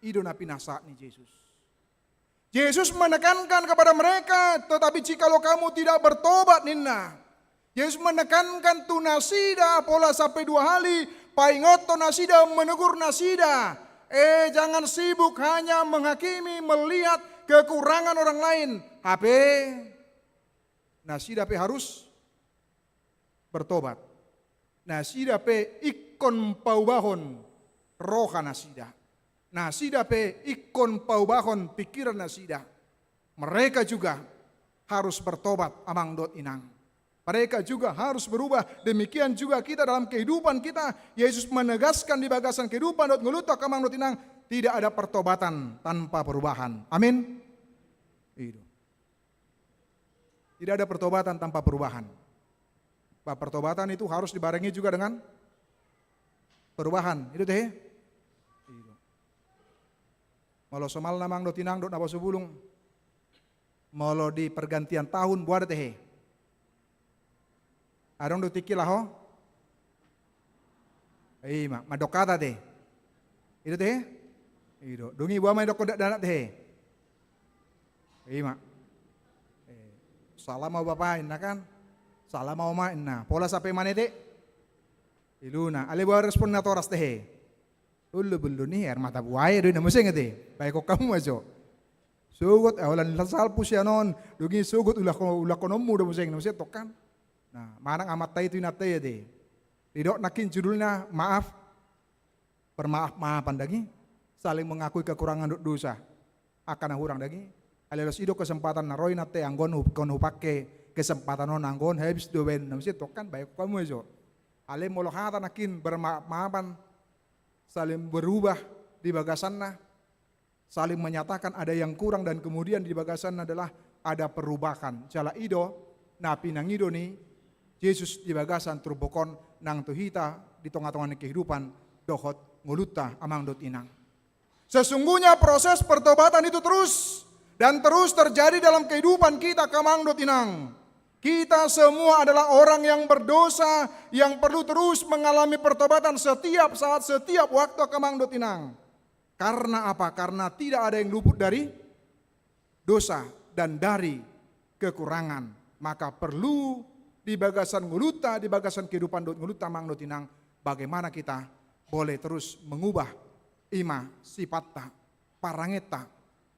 I do na pinasahat ni Jesus. Jesus menekankan kepada mereka, "Tetapi jikalau kamu tidak bertobat," ninna. Jesus menekankan tu nasida pola sampe dua hali, paingothon nasida, menegur nasida. Eh, jangan sibuk hanya menghakimi, melihat kekurangan orang lain. Hape nasida pe harus bertobat. Nasida pe ingkon paubahon roha nasida. Nasida pe ingkon paubahon pikiran nasida. Mereka juga harus bertobat, amang dohot inang. Mereka juga harus berubah. Demikian juga kita dalam kehidupan kita. Yesus menegaskan di bagasan kehidupan dohot ngolunta, angka amang dohot inang, tidak ada pertobatan tanpa perubahan. Amin. I do. Tidak ada pertobatan tanpa perubahan. Bah, pertobatan itu harus dibarengi juga dengan perubahan. I do, tehe? I do. Molo somalna, amang dohot inang dohot na husomba, molo di pergantian tahun, boha do, tehe? Adong do tingki laho? I ma, mandok hata, tehe. I do, tehe? I do. Dung i boha ma didokkon dakdanak, tehe? I ma. Eh, salam ma bapa, inna kan? Salam ma oma, inna. Pola sampe manete? Iluna. Alai boha respon natoras, tehe? Ulu bulu ni air mata buaya do, inna muse, tehe. Baen hamu ma jo. Sogot, eh, holan las salpu sian on, dung i sogot ulaho-, ulahononmu do muse, inna muse tong kan. Nah, manang amanta i tu inanta i, tehe. Didok nangkin judulna maaf, bermaaf-maafan, dang i. Saling mengakui kekurangan dohot dosa. Angka na hurang, dang i. Alai laos i do kesempatan na ro, inanta i, anggo on hu-, ingkon hupangke kesempatan on, anggo on habis do baen, inna muse tong kan, baen hamu ma jo. Alai molo hata nangkin bermaaf-maafan, saling berubah di bagasanna, saling menyatakan ada yang kurang, dan kemudian di bagasanna adalah ada perubahan. Jala i do na pinangido ni Jesus di bagasan turpuk on nang tu hita di tonga-tonga ni kehidupan dohot ngolunta amang dohot inang. Sesungguhnya proses pertobatan itu terus dan terus terjadi dalam kehidupan kita, angka amang dohot inang. Kita semua adalah orang yang berdosa, yang perlu terus mengalami pertobatan setiap saat, setiap waktu, angka amang dohot inang. Karena apa? Karena tidak ada yang luput dari dosa dan dari kekurangan. Maka perlu di bagasan ngolunta, di bagasan kehidupan dohot ngolunta, amang dohot inang, bagaimana kita boleh terus mengubah, i ma sipatta, parangenta,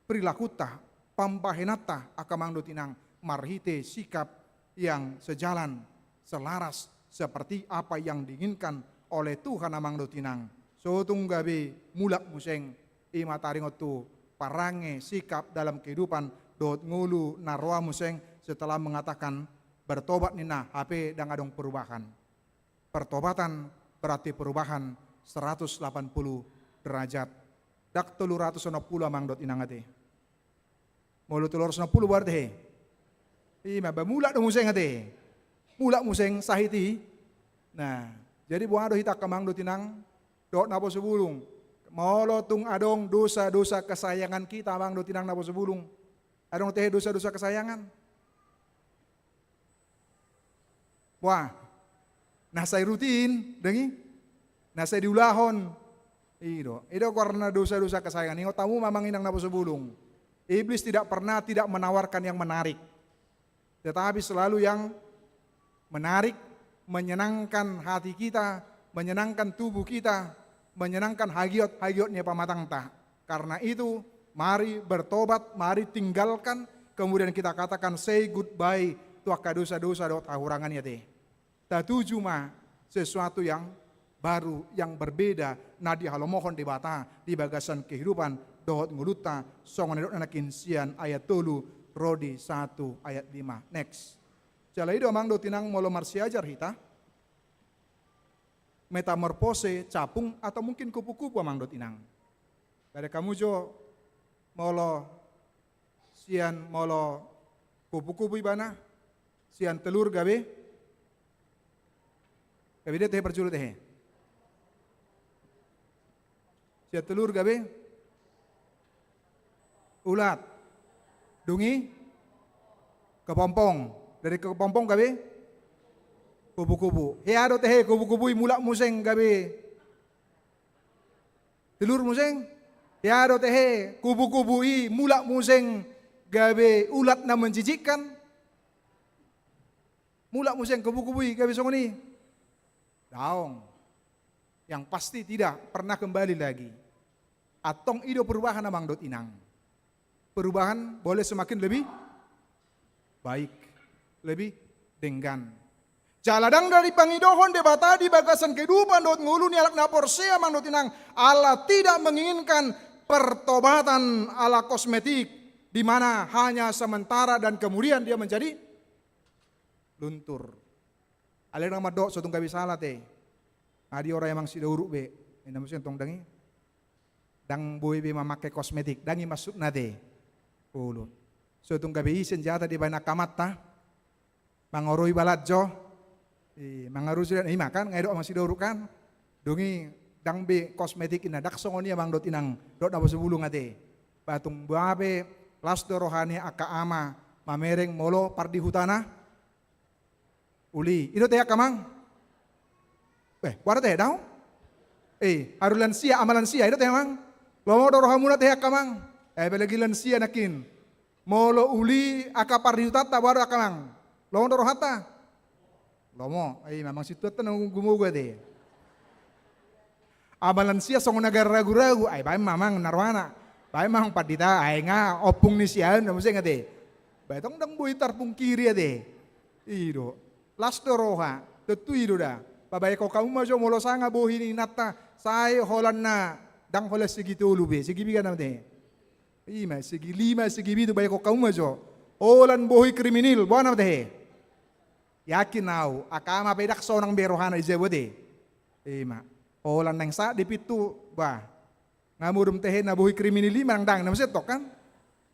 perilakuta, pambahenanta, angka amang dohot inang, marhite sikap yang sejalan, selaras seperti apa yang diinginkan oleh Tuhan, amang dohot inang. So tung gabe mulak muse, i ma taringot tu parange, sikap dalam kehidupan dohot ngolu na roa muse setelah mengatakan bertobat ninna, hape ndang adong perubahan. Pertobatan berarti perubahan seratus delapan puluh derajat. Ndang tolu ratus onom pulu, amang dohot inang, ate. Molo tolu ratus onom pulu berarti, he. I ma, ba mulak do muse, ate. Mulak muse sahit i. Nah, jadi boha do hita, angka amang dohot inang dohot naposo bulung? Molo tung adong dosa-dosa kesayangan kita, amang dohot inang, naposo bulung, adong tehe dosa-dosa kesayangan? Wah, na sai rutin, dang i? Na sai diulahon. I do, i do goarna dosa-dosa kesayangan. Ingot hamu ma, amang inang naposo bulung, iblis tidak pernah tidak menawarkan yang menarik, tetapi selalu yang menarik, menyenangkan hati kita, menyenangkan tubuh kita, menyenangkan hagiot-hagiot ni pamatangta. Karena itu, mari bertobat, mari tinggalkan, kemudian kita katakan say goodbye tu angka dosa-dosa dohot hahurangan i, ate. Tatuju ma sesuatu yang baru, yang berbeda, na dihalomohon Debata di bagasan kehidupan dohot ngolunta, songon na nidokna nangkin sian ayat tolu ro di satu ayat lima. Next. Jala i do, amang dohot inang, molo marsiajar hita, metamorfose, capung, atau mungkin kupu-kupu, amang dohot inang. Baen hamu jo, molo sian, molo kupu-kupu ibana, sian telur gabe, gabe dia tehe parjolo tehe. Sian telur gabe ulat. Dung i kepompong. Dari kepompong gabe kupu-kupu. Hea do tehe kupu-kupu i mulak muse gabe telur muse? Hea do tehe kupu-kupu i mulak muse gabe ulat na menjijikkan? Mulak muse kupu-kupu i gabe songon i? Daong. Yang pasti tidak pernah kembali lagi. Antong i do perubahan, amang dohot inang. Perubahan boleh semakin lebih baik, lebih denggan. Jala ndang na dipangidohon Debata di bagasan kehidupan dohot ngolu ni halak na porsea, amang dohot inang, Allah tidak menginginkan pertobatan ala kosmetik, di mana hanya sementara dan kemudian dia menjadi luntur. Alai ndang mandok so tung gabe sala, ate. Adi ora amang sidauruk be. Inna muse tong, dang i. Ndang boi be mamake kosmetik, ndang i maksudna, ate. Olo. So tung gabe i senjata dibaen angka amanta mangorui balanjo. I, mangarusi dan, i ma kan, nga didok amang sidauruk kan. Dung i ndang be kosmetik inna, ndang songon i, amang dohot inang dohot naposo bulung, ate. Ba tung boha pe las do roha ni angka ama mamereng molo pardihutana uli. I do tehe, angka amang? Eh, boha do tehe, daong? Eh, haru lansia, ama lansia, i do tehe, amang? Lomo do rohamuna tehe, angka amang? Eh, apalagi lansia nangkin. Molo uli angka pardihutanta, boha do, angka amang? Lomo do rohanta? Lomo. I ma, amang situanta na gumogo, ate. Ama lansia songon na gabe ragu-ragu, ai baen ma amang na rohana. Baen ma amang pandita, ai nga ompung ni si au, inna muse, ate. Ba tong ndang boi tarpungkiri, ate. I do. Las do roha, tontu i do da. Pabaen hamu ma jo, molo sanga bohi ni inanta, sai holan na ndang holan segi tolu be, segi piga nama, ate. I ma, segi lima, segi pitu, baen hamu ma jo. Holan bohi kriminal, boha nama, ate. Yakin au, angka ama pe ndang sonang be rohana di jabu, ate. I ma. Holan naeng sahat di pintu, bah. Nga modom tehe na bohi kriminal i ma, ndang, inna muse tong kan?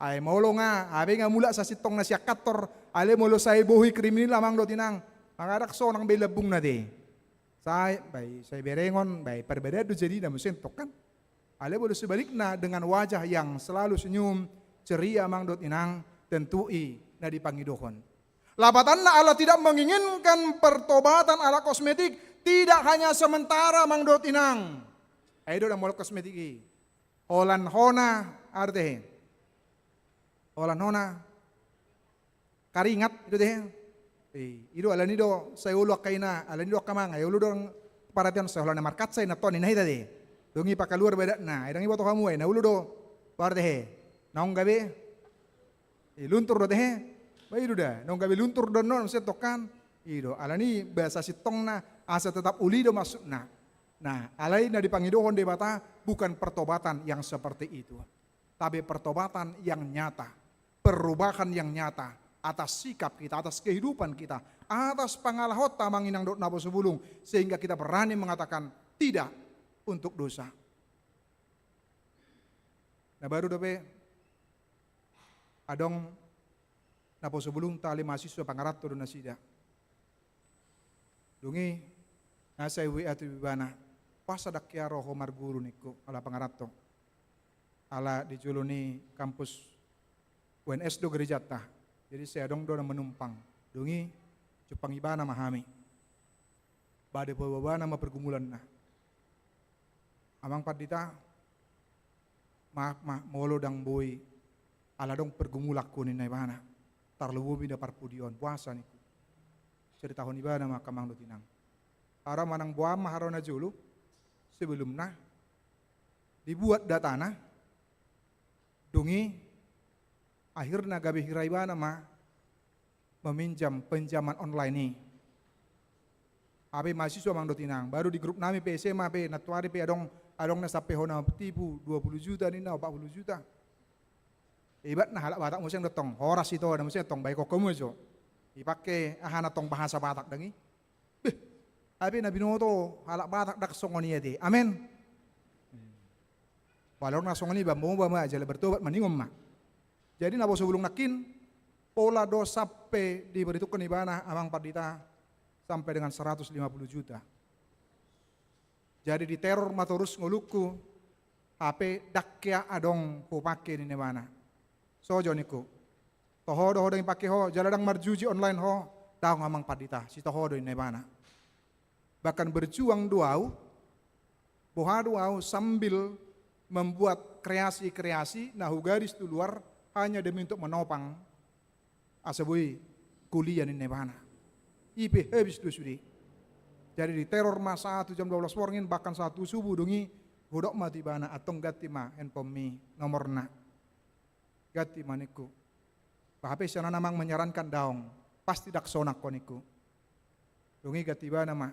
Ai molo nga, abe nga mulak sasintongna sian kantor, alai molo sai bohi kriminal amang dohot inang, mangadak sonang be lambungna te. Sai, bai, sai berengon, bai, parbadaan do jadina muse tong kan. Alai molo sebalikna dengan wajah yang selalu senyum, ceria amang dohot inang, tentu i na dipangidohon. Lapatanna, Allah tidak menginginkan pertobatan ala kosmetik, tidak hanya sementara amang dohot inang. Ai do na molo kosmetik i. Holan hona, arte he. Holan hona. Karingat, i do te he. I do alani do, sai olo angka ina, alani do angka amang, ai olo do parhatian sai holan na markaca i na toni na hita te. Dung i pakaluar badanna, ai ndang iboto hamu ai, na olo do. Arte he. Naung gabe. I luntur do te he. Ba i do da, naung gabe luntur do non, muse tong kan. I do, alani bahasa sintongna, asa tetap uli do maksudna. Nah, alai na dipangidohon Debata bukan pertobatan yang seperti itu. Tapi pertobatan yang nyata, perubahan yang nyata atas sikap kita, atas kehidupan kita, atas pangalahonta amang inang dohot naposobulung, sehingga kita berani mengatakan tidak untuk dosa. Na baru dope adong naposobulung tali mahasiswa pangaranto do nasida. Dung i, nga sai W A tu ibana, "Boasa ndang hea ro ho marguru?" ningku, ala pangaranto. Ala di jolo ni kampus U N S do gerejanta. Jadi sai adong do na manumpang. Dung i, jumpang ibana ma hami. Ba dipaboa ibana ma pergumulanna. "Amang pandita, maaf ma, molo ndang boi, ala adong pergumulanhu," ninna ibana. "Tarlumobi na parpudi on, boasa?" ningku. Ceritahon ibana ma angka amang dohot inang. Haroa manang boan ma haroa na jolo, sebelumna dibuat datana, dung i akhirna gabe hira ibana ma meminjam pinjaman online i. Hape mahasiswa amang dohot inang, baru di grup nami pe S M A pe, nantuari pe adong, adong na sampe hona tipu, dua puluh juta ninna, opat puluh juta. Ibatna halak Batak muse tong, horas ito, na muse tong, baen ho hamu jo. Dipake ahana tong bahasa Batak ndang i. Beh, hape na binoto halak Batak ndang songon i ate. Amen. Pala adong na songon i, bambo ma jala bertobat ma ningon ma. Jadi naposobulung nangkin, pola do sampe diperhitungkan ibana amang pandita sampai dengan seratus lima puluh juta. Jadi diteror ma torus ngolungku, hape ndang hea adong hupake ninna ibana. "Sojo," ningku. "Toho do ho ndang ipake ho, jala ndang marjuji online ho?" "Daong amang pandita, sitoho do," ninna ibana. Bahkan berjuang do au, boha do au sambil membuat kreasi-kreasi na hugadis tu luar hanya demi untuk menopang asa boi kuliah ninna ibana. I pe habis do sude. Jadi diteror ma saat tu jam dua belas borngin, bahkan saat tu subuh. Dung i hudok ma tu ibana, "Antong ganti ma handphonemi nomorna." "Ganti ma," ningku. "Bah, hape sian on amang menyarankan?" "Daong, pasti ndang sonang ho," ningku. Dung i ganti ibana ma.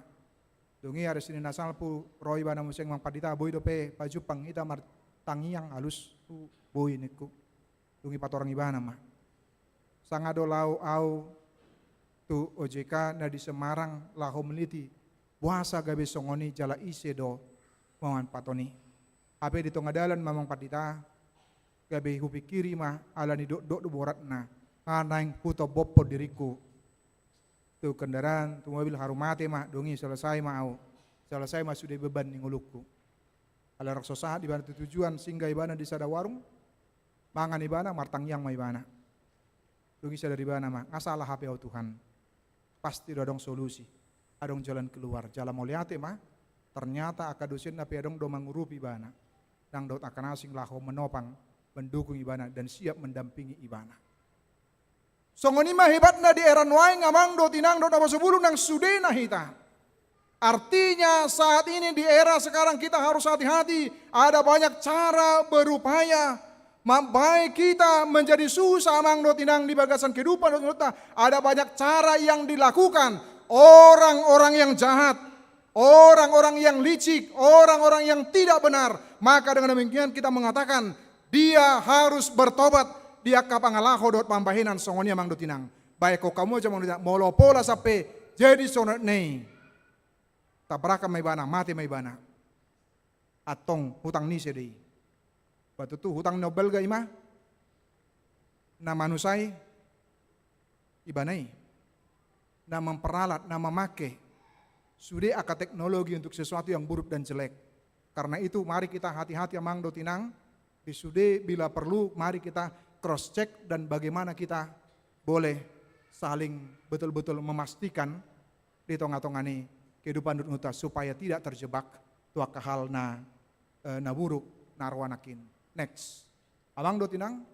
Dung i ari Senin na salpu ro ibana muse, "Amang pandita, boi dope pajumpang hita martangiang alus tu boi," ningku. Dung i patorang ibana ma. Sanga do lao au tu O J K na di Semarang laho meneliti boasa gabe songon i jala ise do mamanfaatkan i. Hape di tonga dalan ma amang pandita, gabe hupingkiri ma, ala ni dokdok do boratna, nga naeng hutombophon diringku tu kendaraan, tu mobil, haru mate ma. Dung i selesai ma au, selesai ma sude beban ni ngolungku. Ala rang so sahat ibana tu tujuan, singgah ibana di sada warung, mangan ibana, martangiang ma ibana. Dung i sadar ibana ma, "Nga salah hape au Tuhan. Pasti do adong solusi, adong jalan keluar." Jala mauliate ma, ternyata angka dosenna pe adong do mangurupi ibana, ndang dohot angka na asing, laho menopang, mendukung ibana dan siap mendampingi ibana. Songon i ma hebatna di era nuaeng, amang dohot inang dohot naposobulung, nang sudena hita. Artinya, saat ini di era sekarang kita harus hati-hati. Ada banyak cara berupaya mambae kita menjadi susah, amang dohot inang, di bagasan kehidupan dohot ngolunta. Ada banyak cara yang dilakukan orang-orang yang jahat, orang-orang yang licik, orang-orang yang tidak benar. Maka dengan demikian kita mengatakan, dia harus bertobat di angka pangalaho dohot pambahenan songon i, amang dohot inang. Baen ho hamu jo, amang dohot inang, molo pola sampe jadi songon na i, tabrakan ma ibana, mate ma ibana. Antong hutang ni ise do i? Ba tutu hutang ni na umbalga i ma. na manusai, ibana i na memperalat, na mamake sude angka teknologi untuk sesuatu yang buruk dan jelek. Karena itu, mari kita hati-hati, amang dohot inang, di sude, bila perlu, mari kita cross check dan bagaimana kita boleh saling betul-betul memastikan di tonga-tonga ni kehidupan dohot ngolunta supaya tidak terjebak tu angka hal na, eh, na buruk na roa nangkin. Next. Amang dohot inang,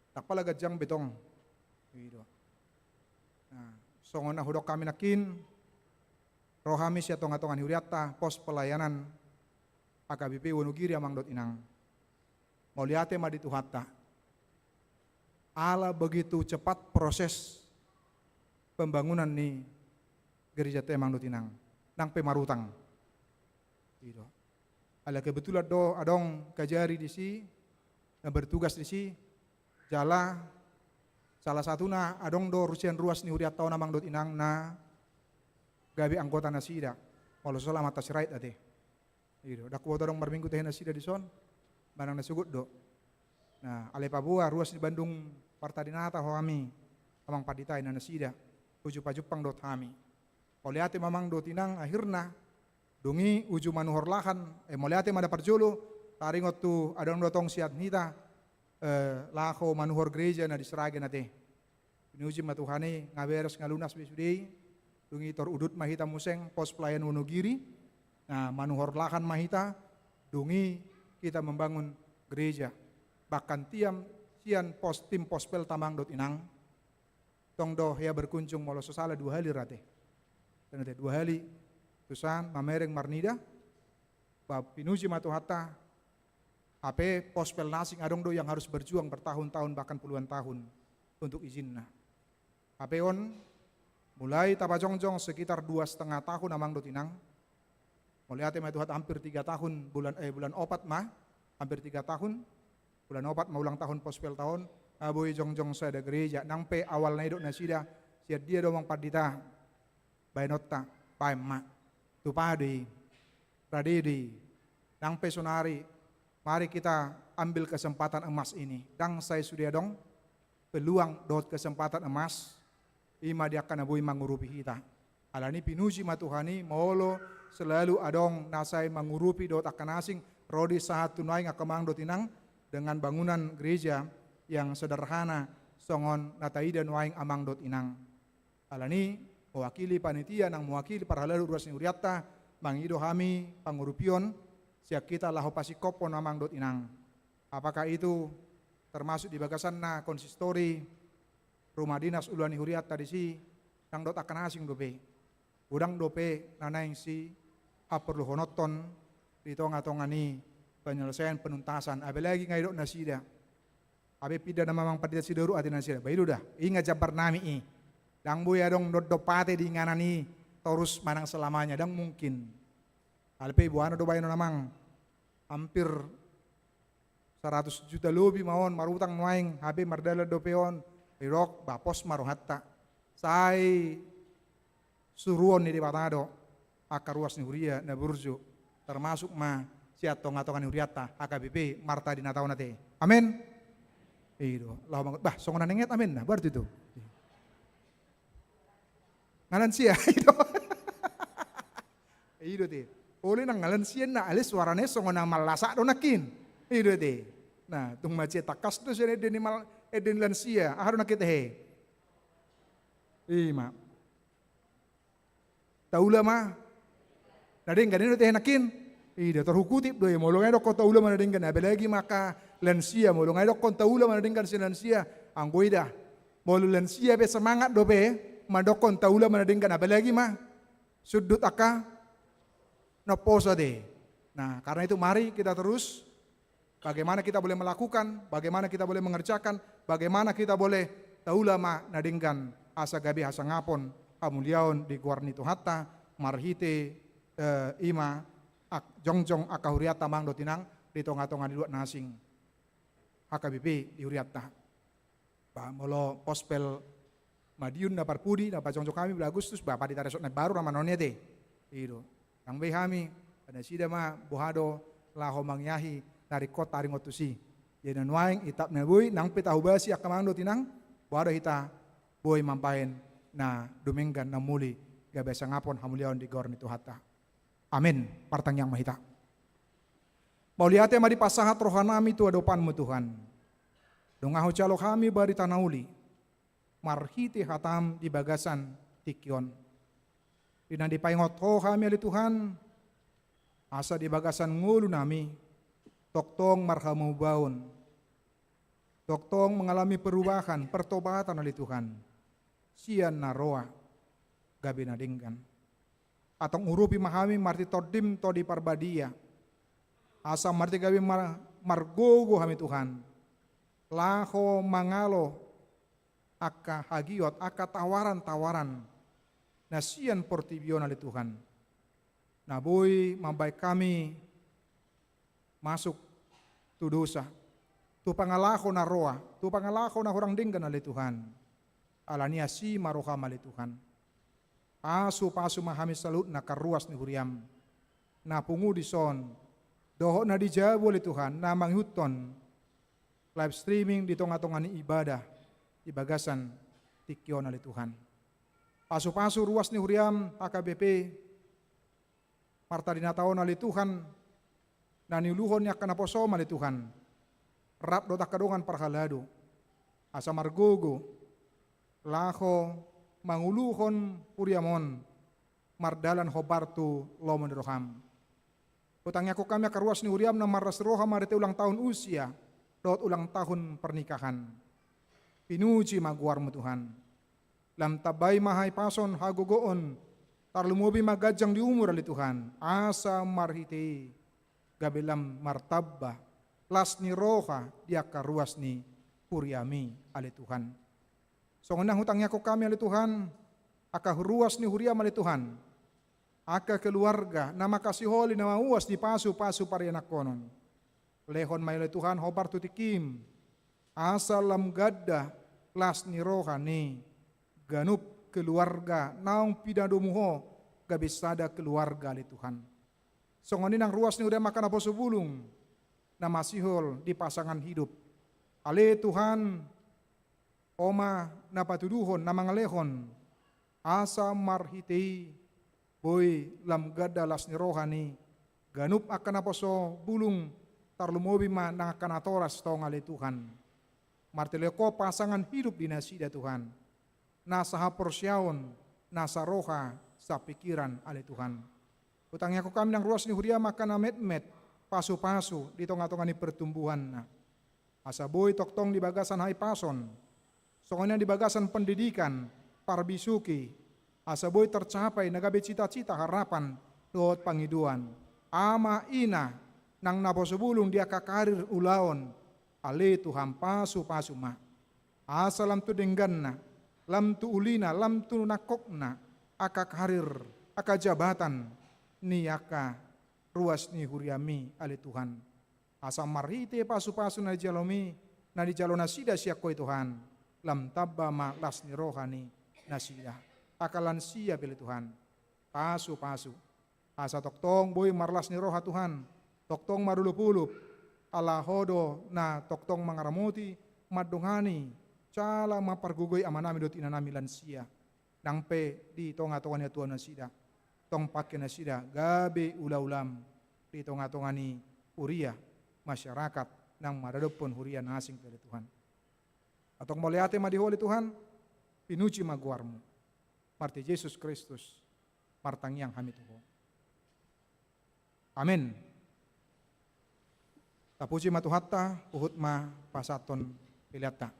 ndang pola ganjang be tong. I do. Nah, songon na hudok hami nangkin, ro hami sian tonga-tonga ni hurianta, pos pelayanan H K B P Wonogiri, amang dohot inang. Mauliate ma di Tuhanta. Ala begitu cepat proses pembangunan ni gerejanta, amang dohot inang. Nang pe marutang. I do. Ala kebetulan do adong kajari disi, na bertugas disi, jala salah satuna adong do sian ruas ni hurianta on, amang dohot inang, na gabe anggota nasida. Molo so salah, Amanta Sirait ate. I do, ndang huboto adong marminggu tahe nasida dison, manang na sogot do. Nah, alai paboa ruas ni Bandung Parta Dinata ho hami, amang pandita, inna nasida, uju pajumpang dohot hami. Mauliate ma, amang dohot inang, akhirna, dung i uju manuhor lahan, eh, mauliate ma na parjolo, taringot tu adong do tong sian hita, eh, laho manuhor gereja na di Sragen ate. Pinuji ma Tuhan i, nga beres nga lunas be sude i. Dung i tor udut ma hita muse, pos pelayanan Wonogiri. Nah, manuhor lahan ma hita, dung i hita membangun gereja. Bahkan tiap sian pos, tim pospelta, amang dohot inang, tong do hea berkunjung, molo so salah dua hali ra ate. Dua hali tusan mamereng marnida. Bah, pinuji ma Tuhanta. Hape pospel na asing adong do yang harus berjuang bertahun-tahun, bahkan puluhan tahun untuk izinna. Hape on, mulai tapajongjong sekitar dua setengah tahun, amang dohot inang. Mauliate ma Tuhan, hampir tiga tahun, bulan, eh, bulan opat ma, hampir tiga tahun, bulan opat ma ulang tahun pospelta on, nga boi jongjong sada gereja. Nang pe awalna didok nasida, sian dia do, amang pandita, baenonta, baen ma. Tupa do i, rade do i. Nang pe sonari, mari kita ambil kesempatan emas ini. Ndang sai sude adong peluang dohot kesempatan emas, i ma di angka na boi mangurupi hita. Alani pinuji ma Tuhan i, molo selalu adong na sai mangurupi dohot angka na asing, ro do i sahat tu nuaeng, angka amang dohot inang, dengan bangunan gereja yang sederhana, songon na taida nuaeng, amang dohot inang. Alani, mewakili panitia nang mewakili parhalado ruas ni hurianta, mangido hami pangurupion sian hita laho pasingkophon, amang dohot inang. Apakah itu termasuk di bagasanna konsistori, rumah dinas uluan ni hurianta disi, nang dohot angka na asing dope. Godang dope na naeng sihaporluhononhon di tonga-tonga ni penyelesaian penuntasan. Apalagi nga didok nasida, hape pinda nama amang pandita Sidaru ate nasida. Bah, i do da. I nga jambar nami i. Ndang boi adong dondon pate di inganan i torus manang selamanya. Ndang mungkin. Alai pe boanon do baenon, amang. Hampir saratus juta lobi ma on marutang nuaeng, hape mardalan dope on. Didok, bah, pos ma rohanta. Sai suruon ni Debata do angka ruas ni huria na burju, termasuk ma sian tonga-tonga ni hurianta H K B P Marta Dinata on ate. Amen. I do. Laho mangut, bah, songon na ninget amen na, berarti tu. Nga lansia, i do. I do ate. Olo nang nga lansia na, alai suarana songon na mallasak do nangkin. I do ate. Nah, tung mansai tangkas do sian ende ni mal-, ende ni lansia. Aha do nangkin tahe? I ma. Taula ma na denggan, i do tahe nangkin. I do, tor hukutip do i, molo nga didokhon taula ma na denggan, apalagi ma angka lansia, molo nga didokhon taula ma na denggan sian lansia, anggo i da. Molo lansia pe semangat dope mandokhon taula ma na denggan, apalagi ma sundut angka na umposo ate. Nah, karena itu mari kita terus bagaimana kita boleh melakukan, bagaimana kita boleh mengerjakan, bagaimana kita boleh taula ma na denggan asa gabe hasangapon hamuliaon di goar ni Tuhanta, marhite, eh, i ma ak-, jongjong angka hurianta, amang dohot inang, di tonga-tonga ni luat na asing H K B P di hurianta. Bah, molo pospel Madiun na parpudi, na pajongjong hami bulan Agustus, bah, pandita resort na baru nama non i ate. I do. Ndang be hami, nasida ma boha do laho mangiahi na ringkot taringot tusi. Jadi na nuaeng, i tap na boi, nang pe tahobasi angka amang dohot inang, boha do hita boi mambahen na dumenggan na muli, gabe sangapon hamuliaon di goar ni Tuhanta. Amen. Martangiang ma hita. Mauliate ma dipasahat rohanami tu adopanMu Tuhan. Nunga hujalo hami barita na uli marhite hataM di bagasan tingki on. Di na dipaingot Ho hami ale Tuhan, asa di bagasan ngolunami tongtong marhamubaon, tongtong mangalami perubahan, pertobatan ale Tuhan, sian na roa gabe na denggan. Antong urupi ma hami marhite TondiM, Tondi Parbadia, asa marhite gabe mar-, margogo hami Tuhan, laho mangalo angka hagiot, angka tawaran-tawaran na sian portibi on ale Tuhan, na boi mambahen hami masuk tu dosa, tu pangalaho na roa, tu pangalaho na hurang denggan ale Tuhan. Alani asi ma rohaM ale Tuhan. Pasu-pasu ma hami saluhutna angka ruas ni huriaM, na pungu dison dohot na di jabu ale Tuhan, na mangihuthon live streaming di tonga-tonga ni ibadah di bagasan tingki on ale Tuhan. Pasu-pasu ruas ni huriaM H K B P Marta Dinata on ale Tuhan, na niuluhon ni angka naposoM ale Tuhan, rap dohot angka dongan parhalado, asa margogo laho manguluhon huriaM on mardalan hombar tu lomo ni rohaM. Hutangiangkon hami angka ruas ni huriaM na marlas ni roha marhite ulang tahun usia dohot ulang tahun pernikahan. Pinuji ma goarMu Tuhan. Lam tambai ma hahipason, hagogoon, tarlumobi ma ganjang di umur ale Tuhan, asa marhite i gabe lam martamba las ni roha di angka ruas ni huriaMi ale Tuhan. Songon i nang hutangiangkon hami ale Tuhan, angka ruas ni huriaM ale Tuhan, angka keluarga na mangkasiholi na mauas di pasu-pasu parianakhonon. Lehon ma i ale Tuhan hombar tu tingkiM, asa lam ganda las ni roha ni ganup keluarga naung pinadomu Ho gabe sada keluarga ale Tuhan. Songon i nang ruas ni huriaM angka naposo bulung na masihol di pasangan hidup. Ale Tuhan, Ho ma na patuduhon, na mangalehon, asa marhite i boi lam ganda las ni roha ni ganup angka naposo bulung, tarlumobi ma nang angka natoras tong ale Tuhan. Marhite lehon Ho pasangan hidup di nasida Tuhan, na sahaporseaon, na saroha, sapikiran ale Tuhan. Hutangiangkon hami nang ruas ni huriaM angka na metmet, pasu-pasu di tonga-tonga ni pertumbuhanna. Asa boi tongtong di bagasan hahipason, songon i nang di bagasan pendidikan, parbisuhi, asa boi tercapai na gabe cita-cita, harapan dohot pangidoan ama ina nang naposo bulung di angka karir ulaon, ale Tuhan pasu-pasu ma. Asa lam tu dengganna, lam tu ulina, lam tu nangkokna, angka karir, angka jabatan ni angka ruas ni huriaMi ale Tuhan. Asa marhite pasu-pasu na dijaloMi, na dijalo nasida sian Ho i Tuhan, lam tamba ma las ni roha ni nasida. Angka lansia pe ale Tuhan, pasu-pasu. Asa tongtong boi marlas ni roha Tuhan, tongtong marolop-olop, ala Ho do na tongtong mangaramoti, mandongani, jala mampargogoi amanami dohot inanami lansia. Nang pe di tonga-tonga ni hatuaonnasida, tong pangke nasida gabe ula-ulaM di tonga-tonga ni huria, masyarakat, nang maradophon huria na asing pe ale Tuhan. Antong mauliate ma di Ho ale Tuhan, pinuji ma goarMu. Marhite Jesus Kristus martangiang hami tu Ho. Amen. Tapuji ma Tuhanta, huhut ma pasahathon peleanta.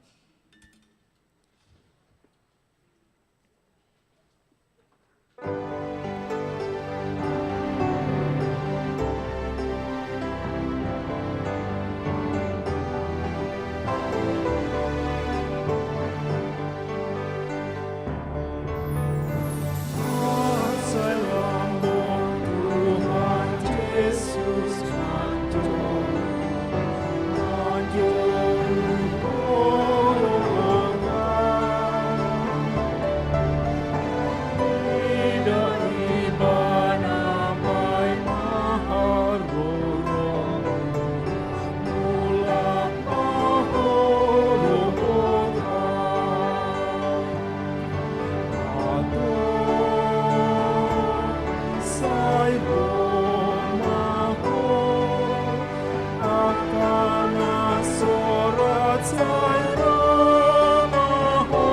Sai ro ma ho,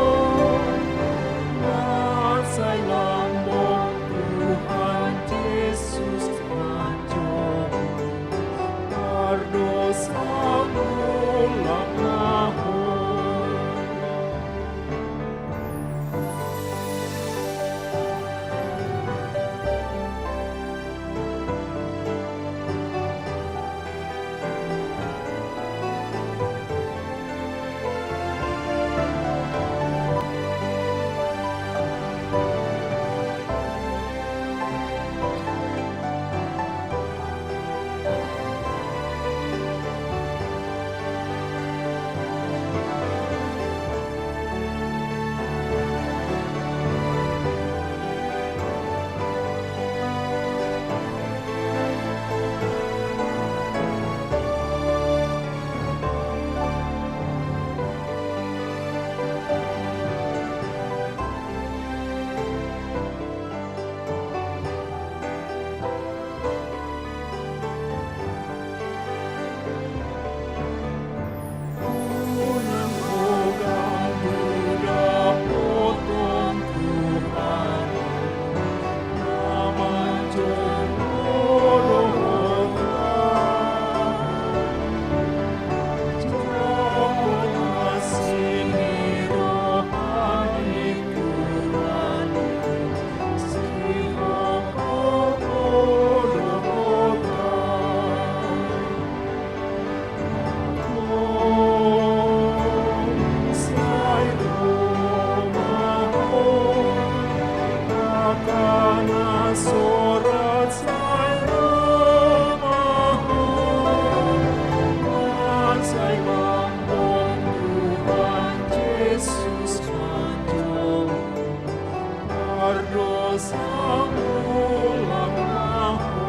sai lambok Tuhan Jesus manjou, pardosa mulak ma ho. Pardosa mulak ma ho.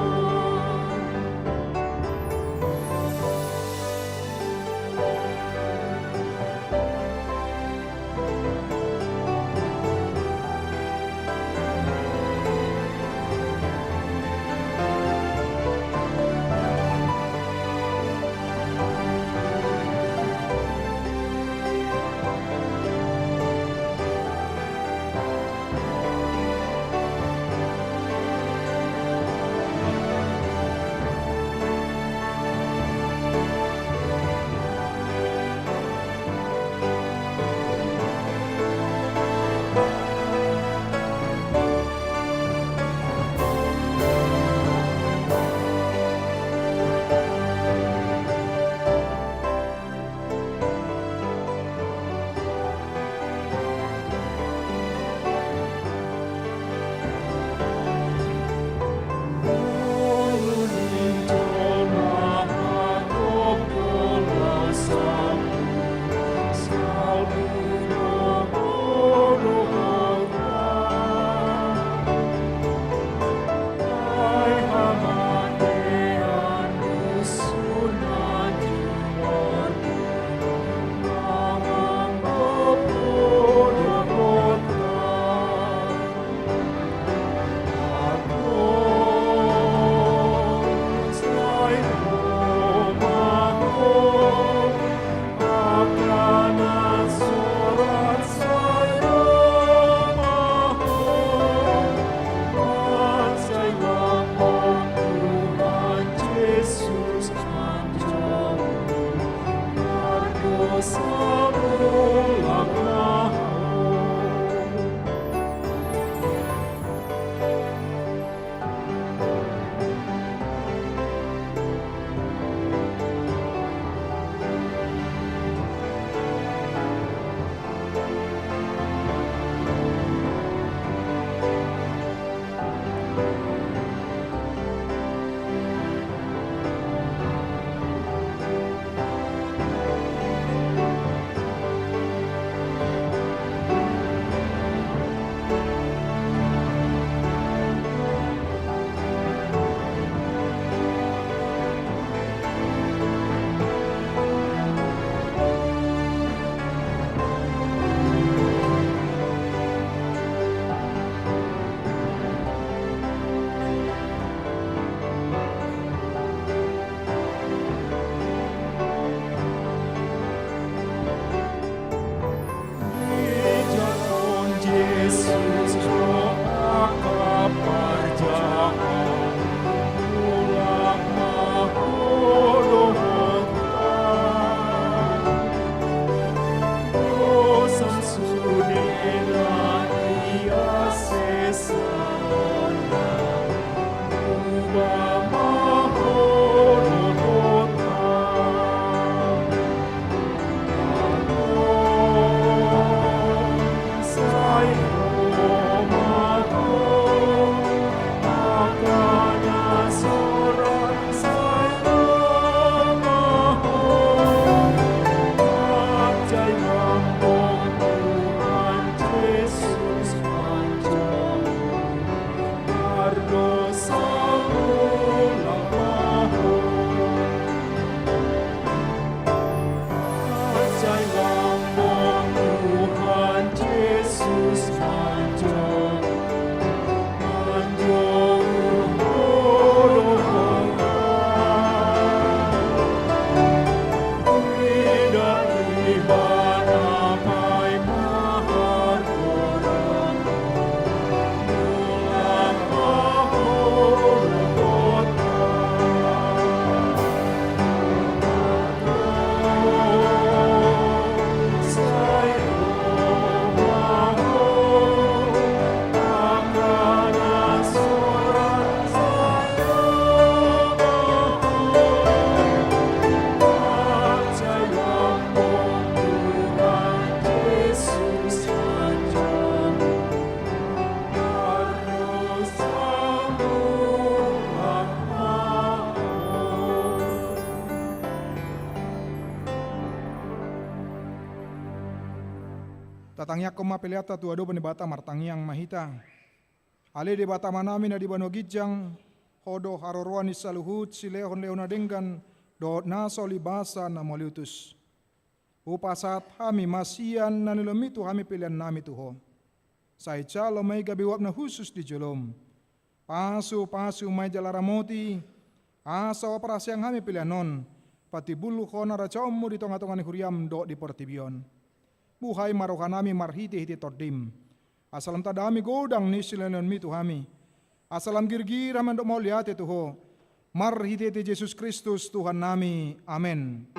Tatangiangkon ma peleanta tu adopan ni Debata. Martangiang ma hita. Ale Debata Amanami na di banua ginjang, Ho do haroroan ni saluhut silehonlehon na denggan dohot na so ulibasa na mauliutus. Hupasahat hami ma sian na nilehonMi tu hami peleannami tu Ho. Sai jalo ma i gabe uap na hushus di jolom. Pasupasu ma i jala ramoti, asa huparhaseang hami pelean on patimbulhon harajaonMu di tongatonga ni huriaM dohot di portibi on. Buhai ma rohanami marhitehite TondiM, asa lam tadamei godang ni silehonlehonMi tu hami, asa lam girgir hami mandok mauliate tu Ho, marhitehite Jesus Kristus Tuhannami. Amen.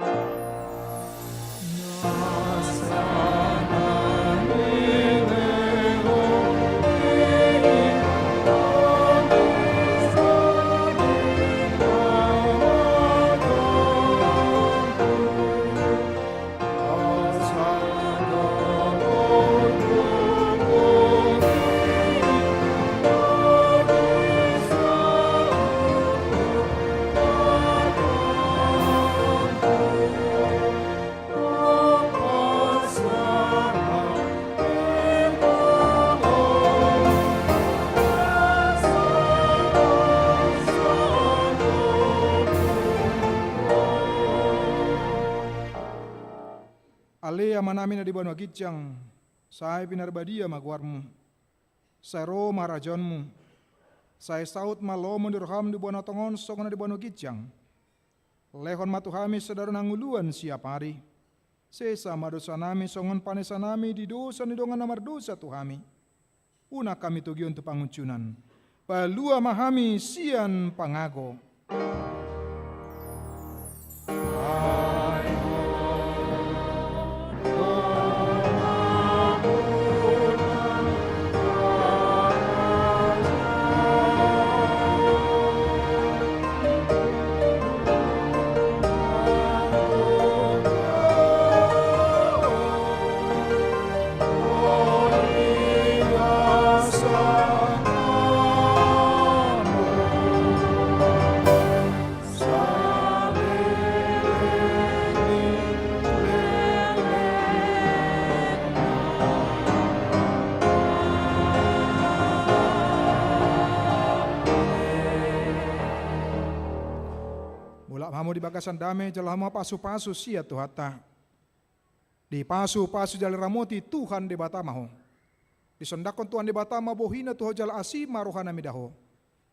Ale Amanami na di banua ginjang, sai pinarbadia ma goarMu. Sai ro ma harajaonMu. Sai saut ma lomo ni rohaM di banua tonga on songon na di banua ginjang. Lehon ma tu hami sadari on hangoluan siapari. Sesa ma dosanami songon panesanami di dosa ni dongan na mardosa tu hami. Unang hami togihon tu pangunjunan. Palua ma hami sian pangago. Mulak ma hamu di bagasan dame jala hamu pasupasu sian Tuhanta. Dipasupasu jala diramoti Tuhan Debata ma ho. Disondangkon Tuhan Debata ma bohiNa tu ho jala asi ma rohaNa mida ho.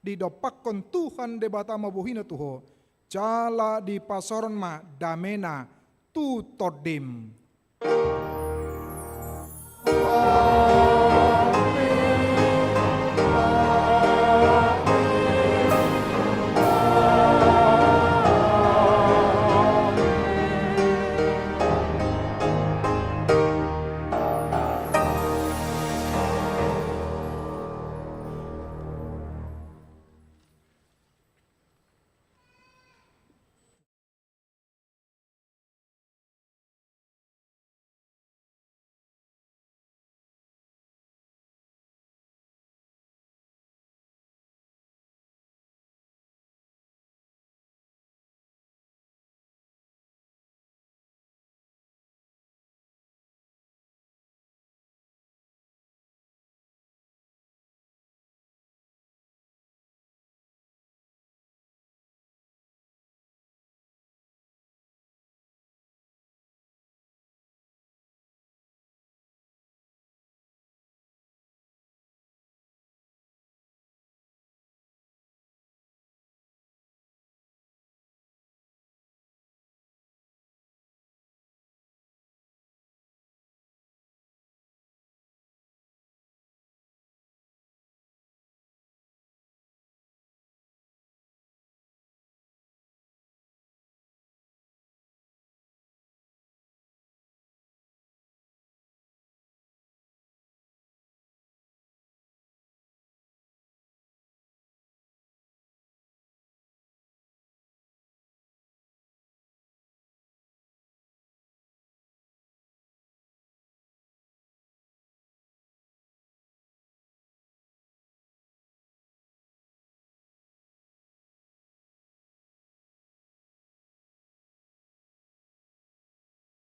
Didompakkon Tuhan Debata ma bohiNa tu ho jala dipasaorhon ma dameNa tu tondim.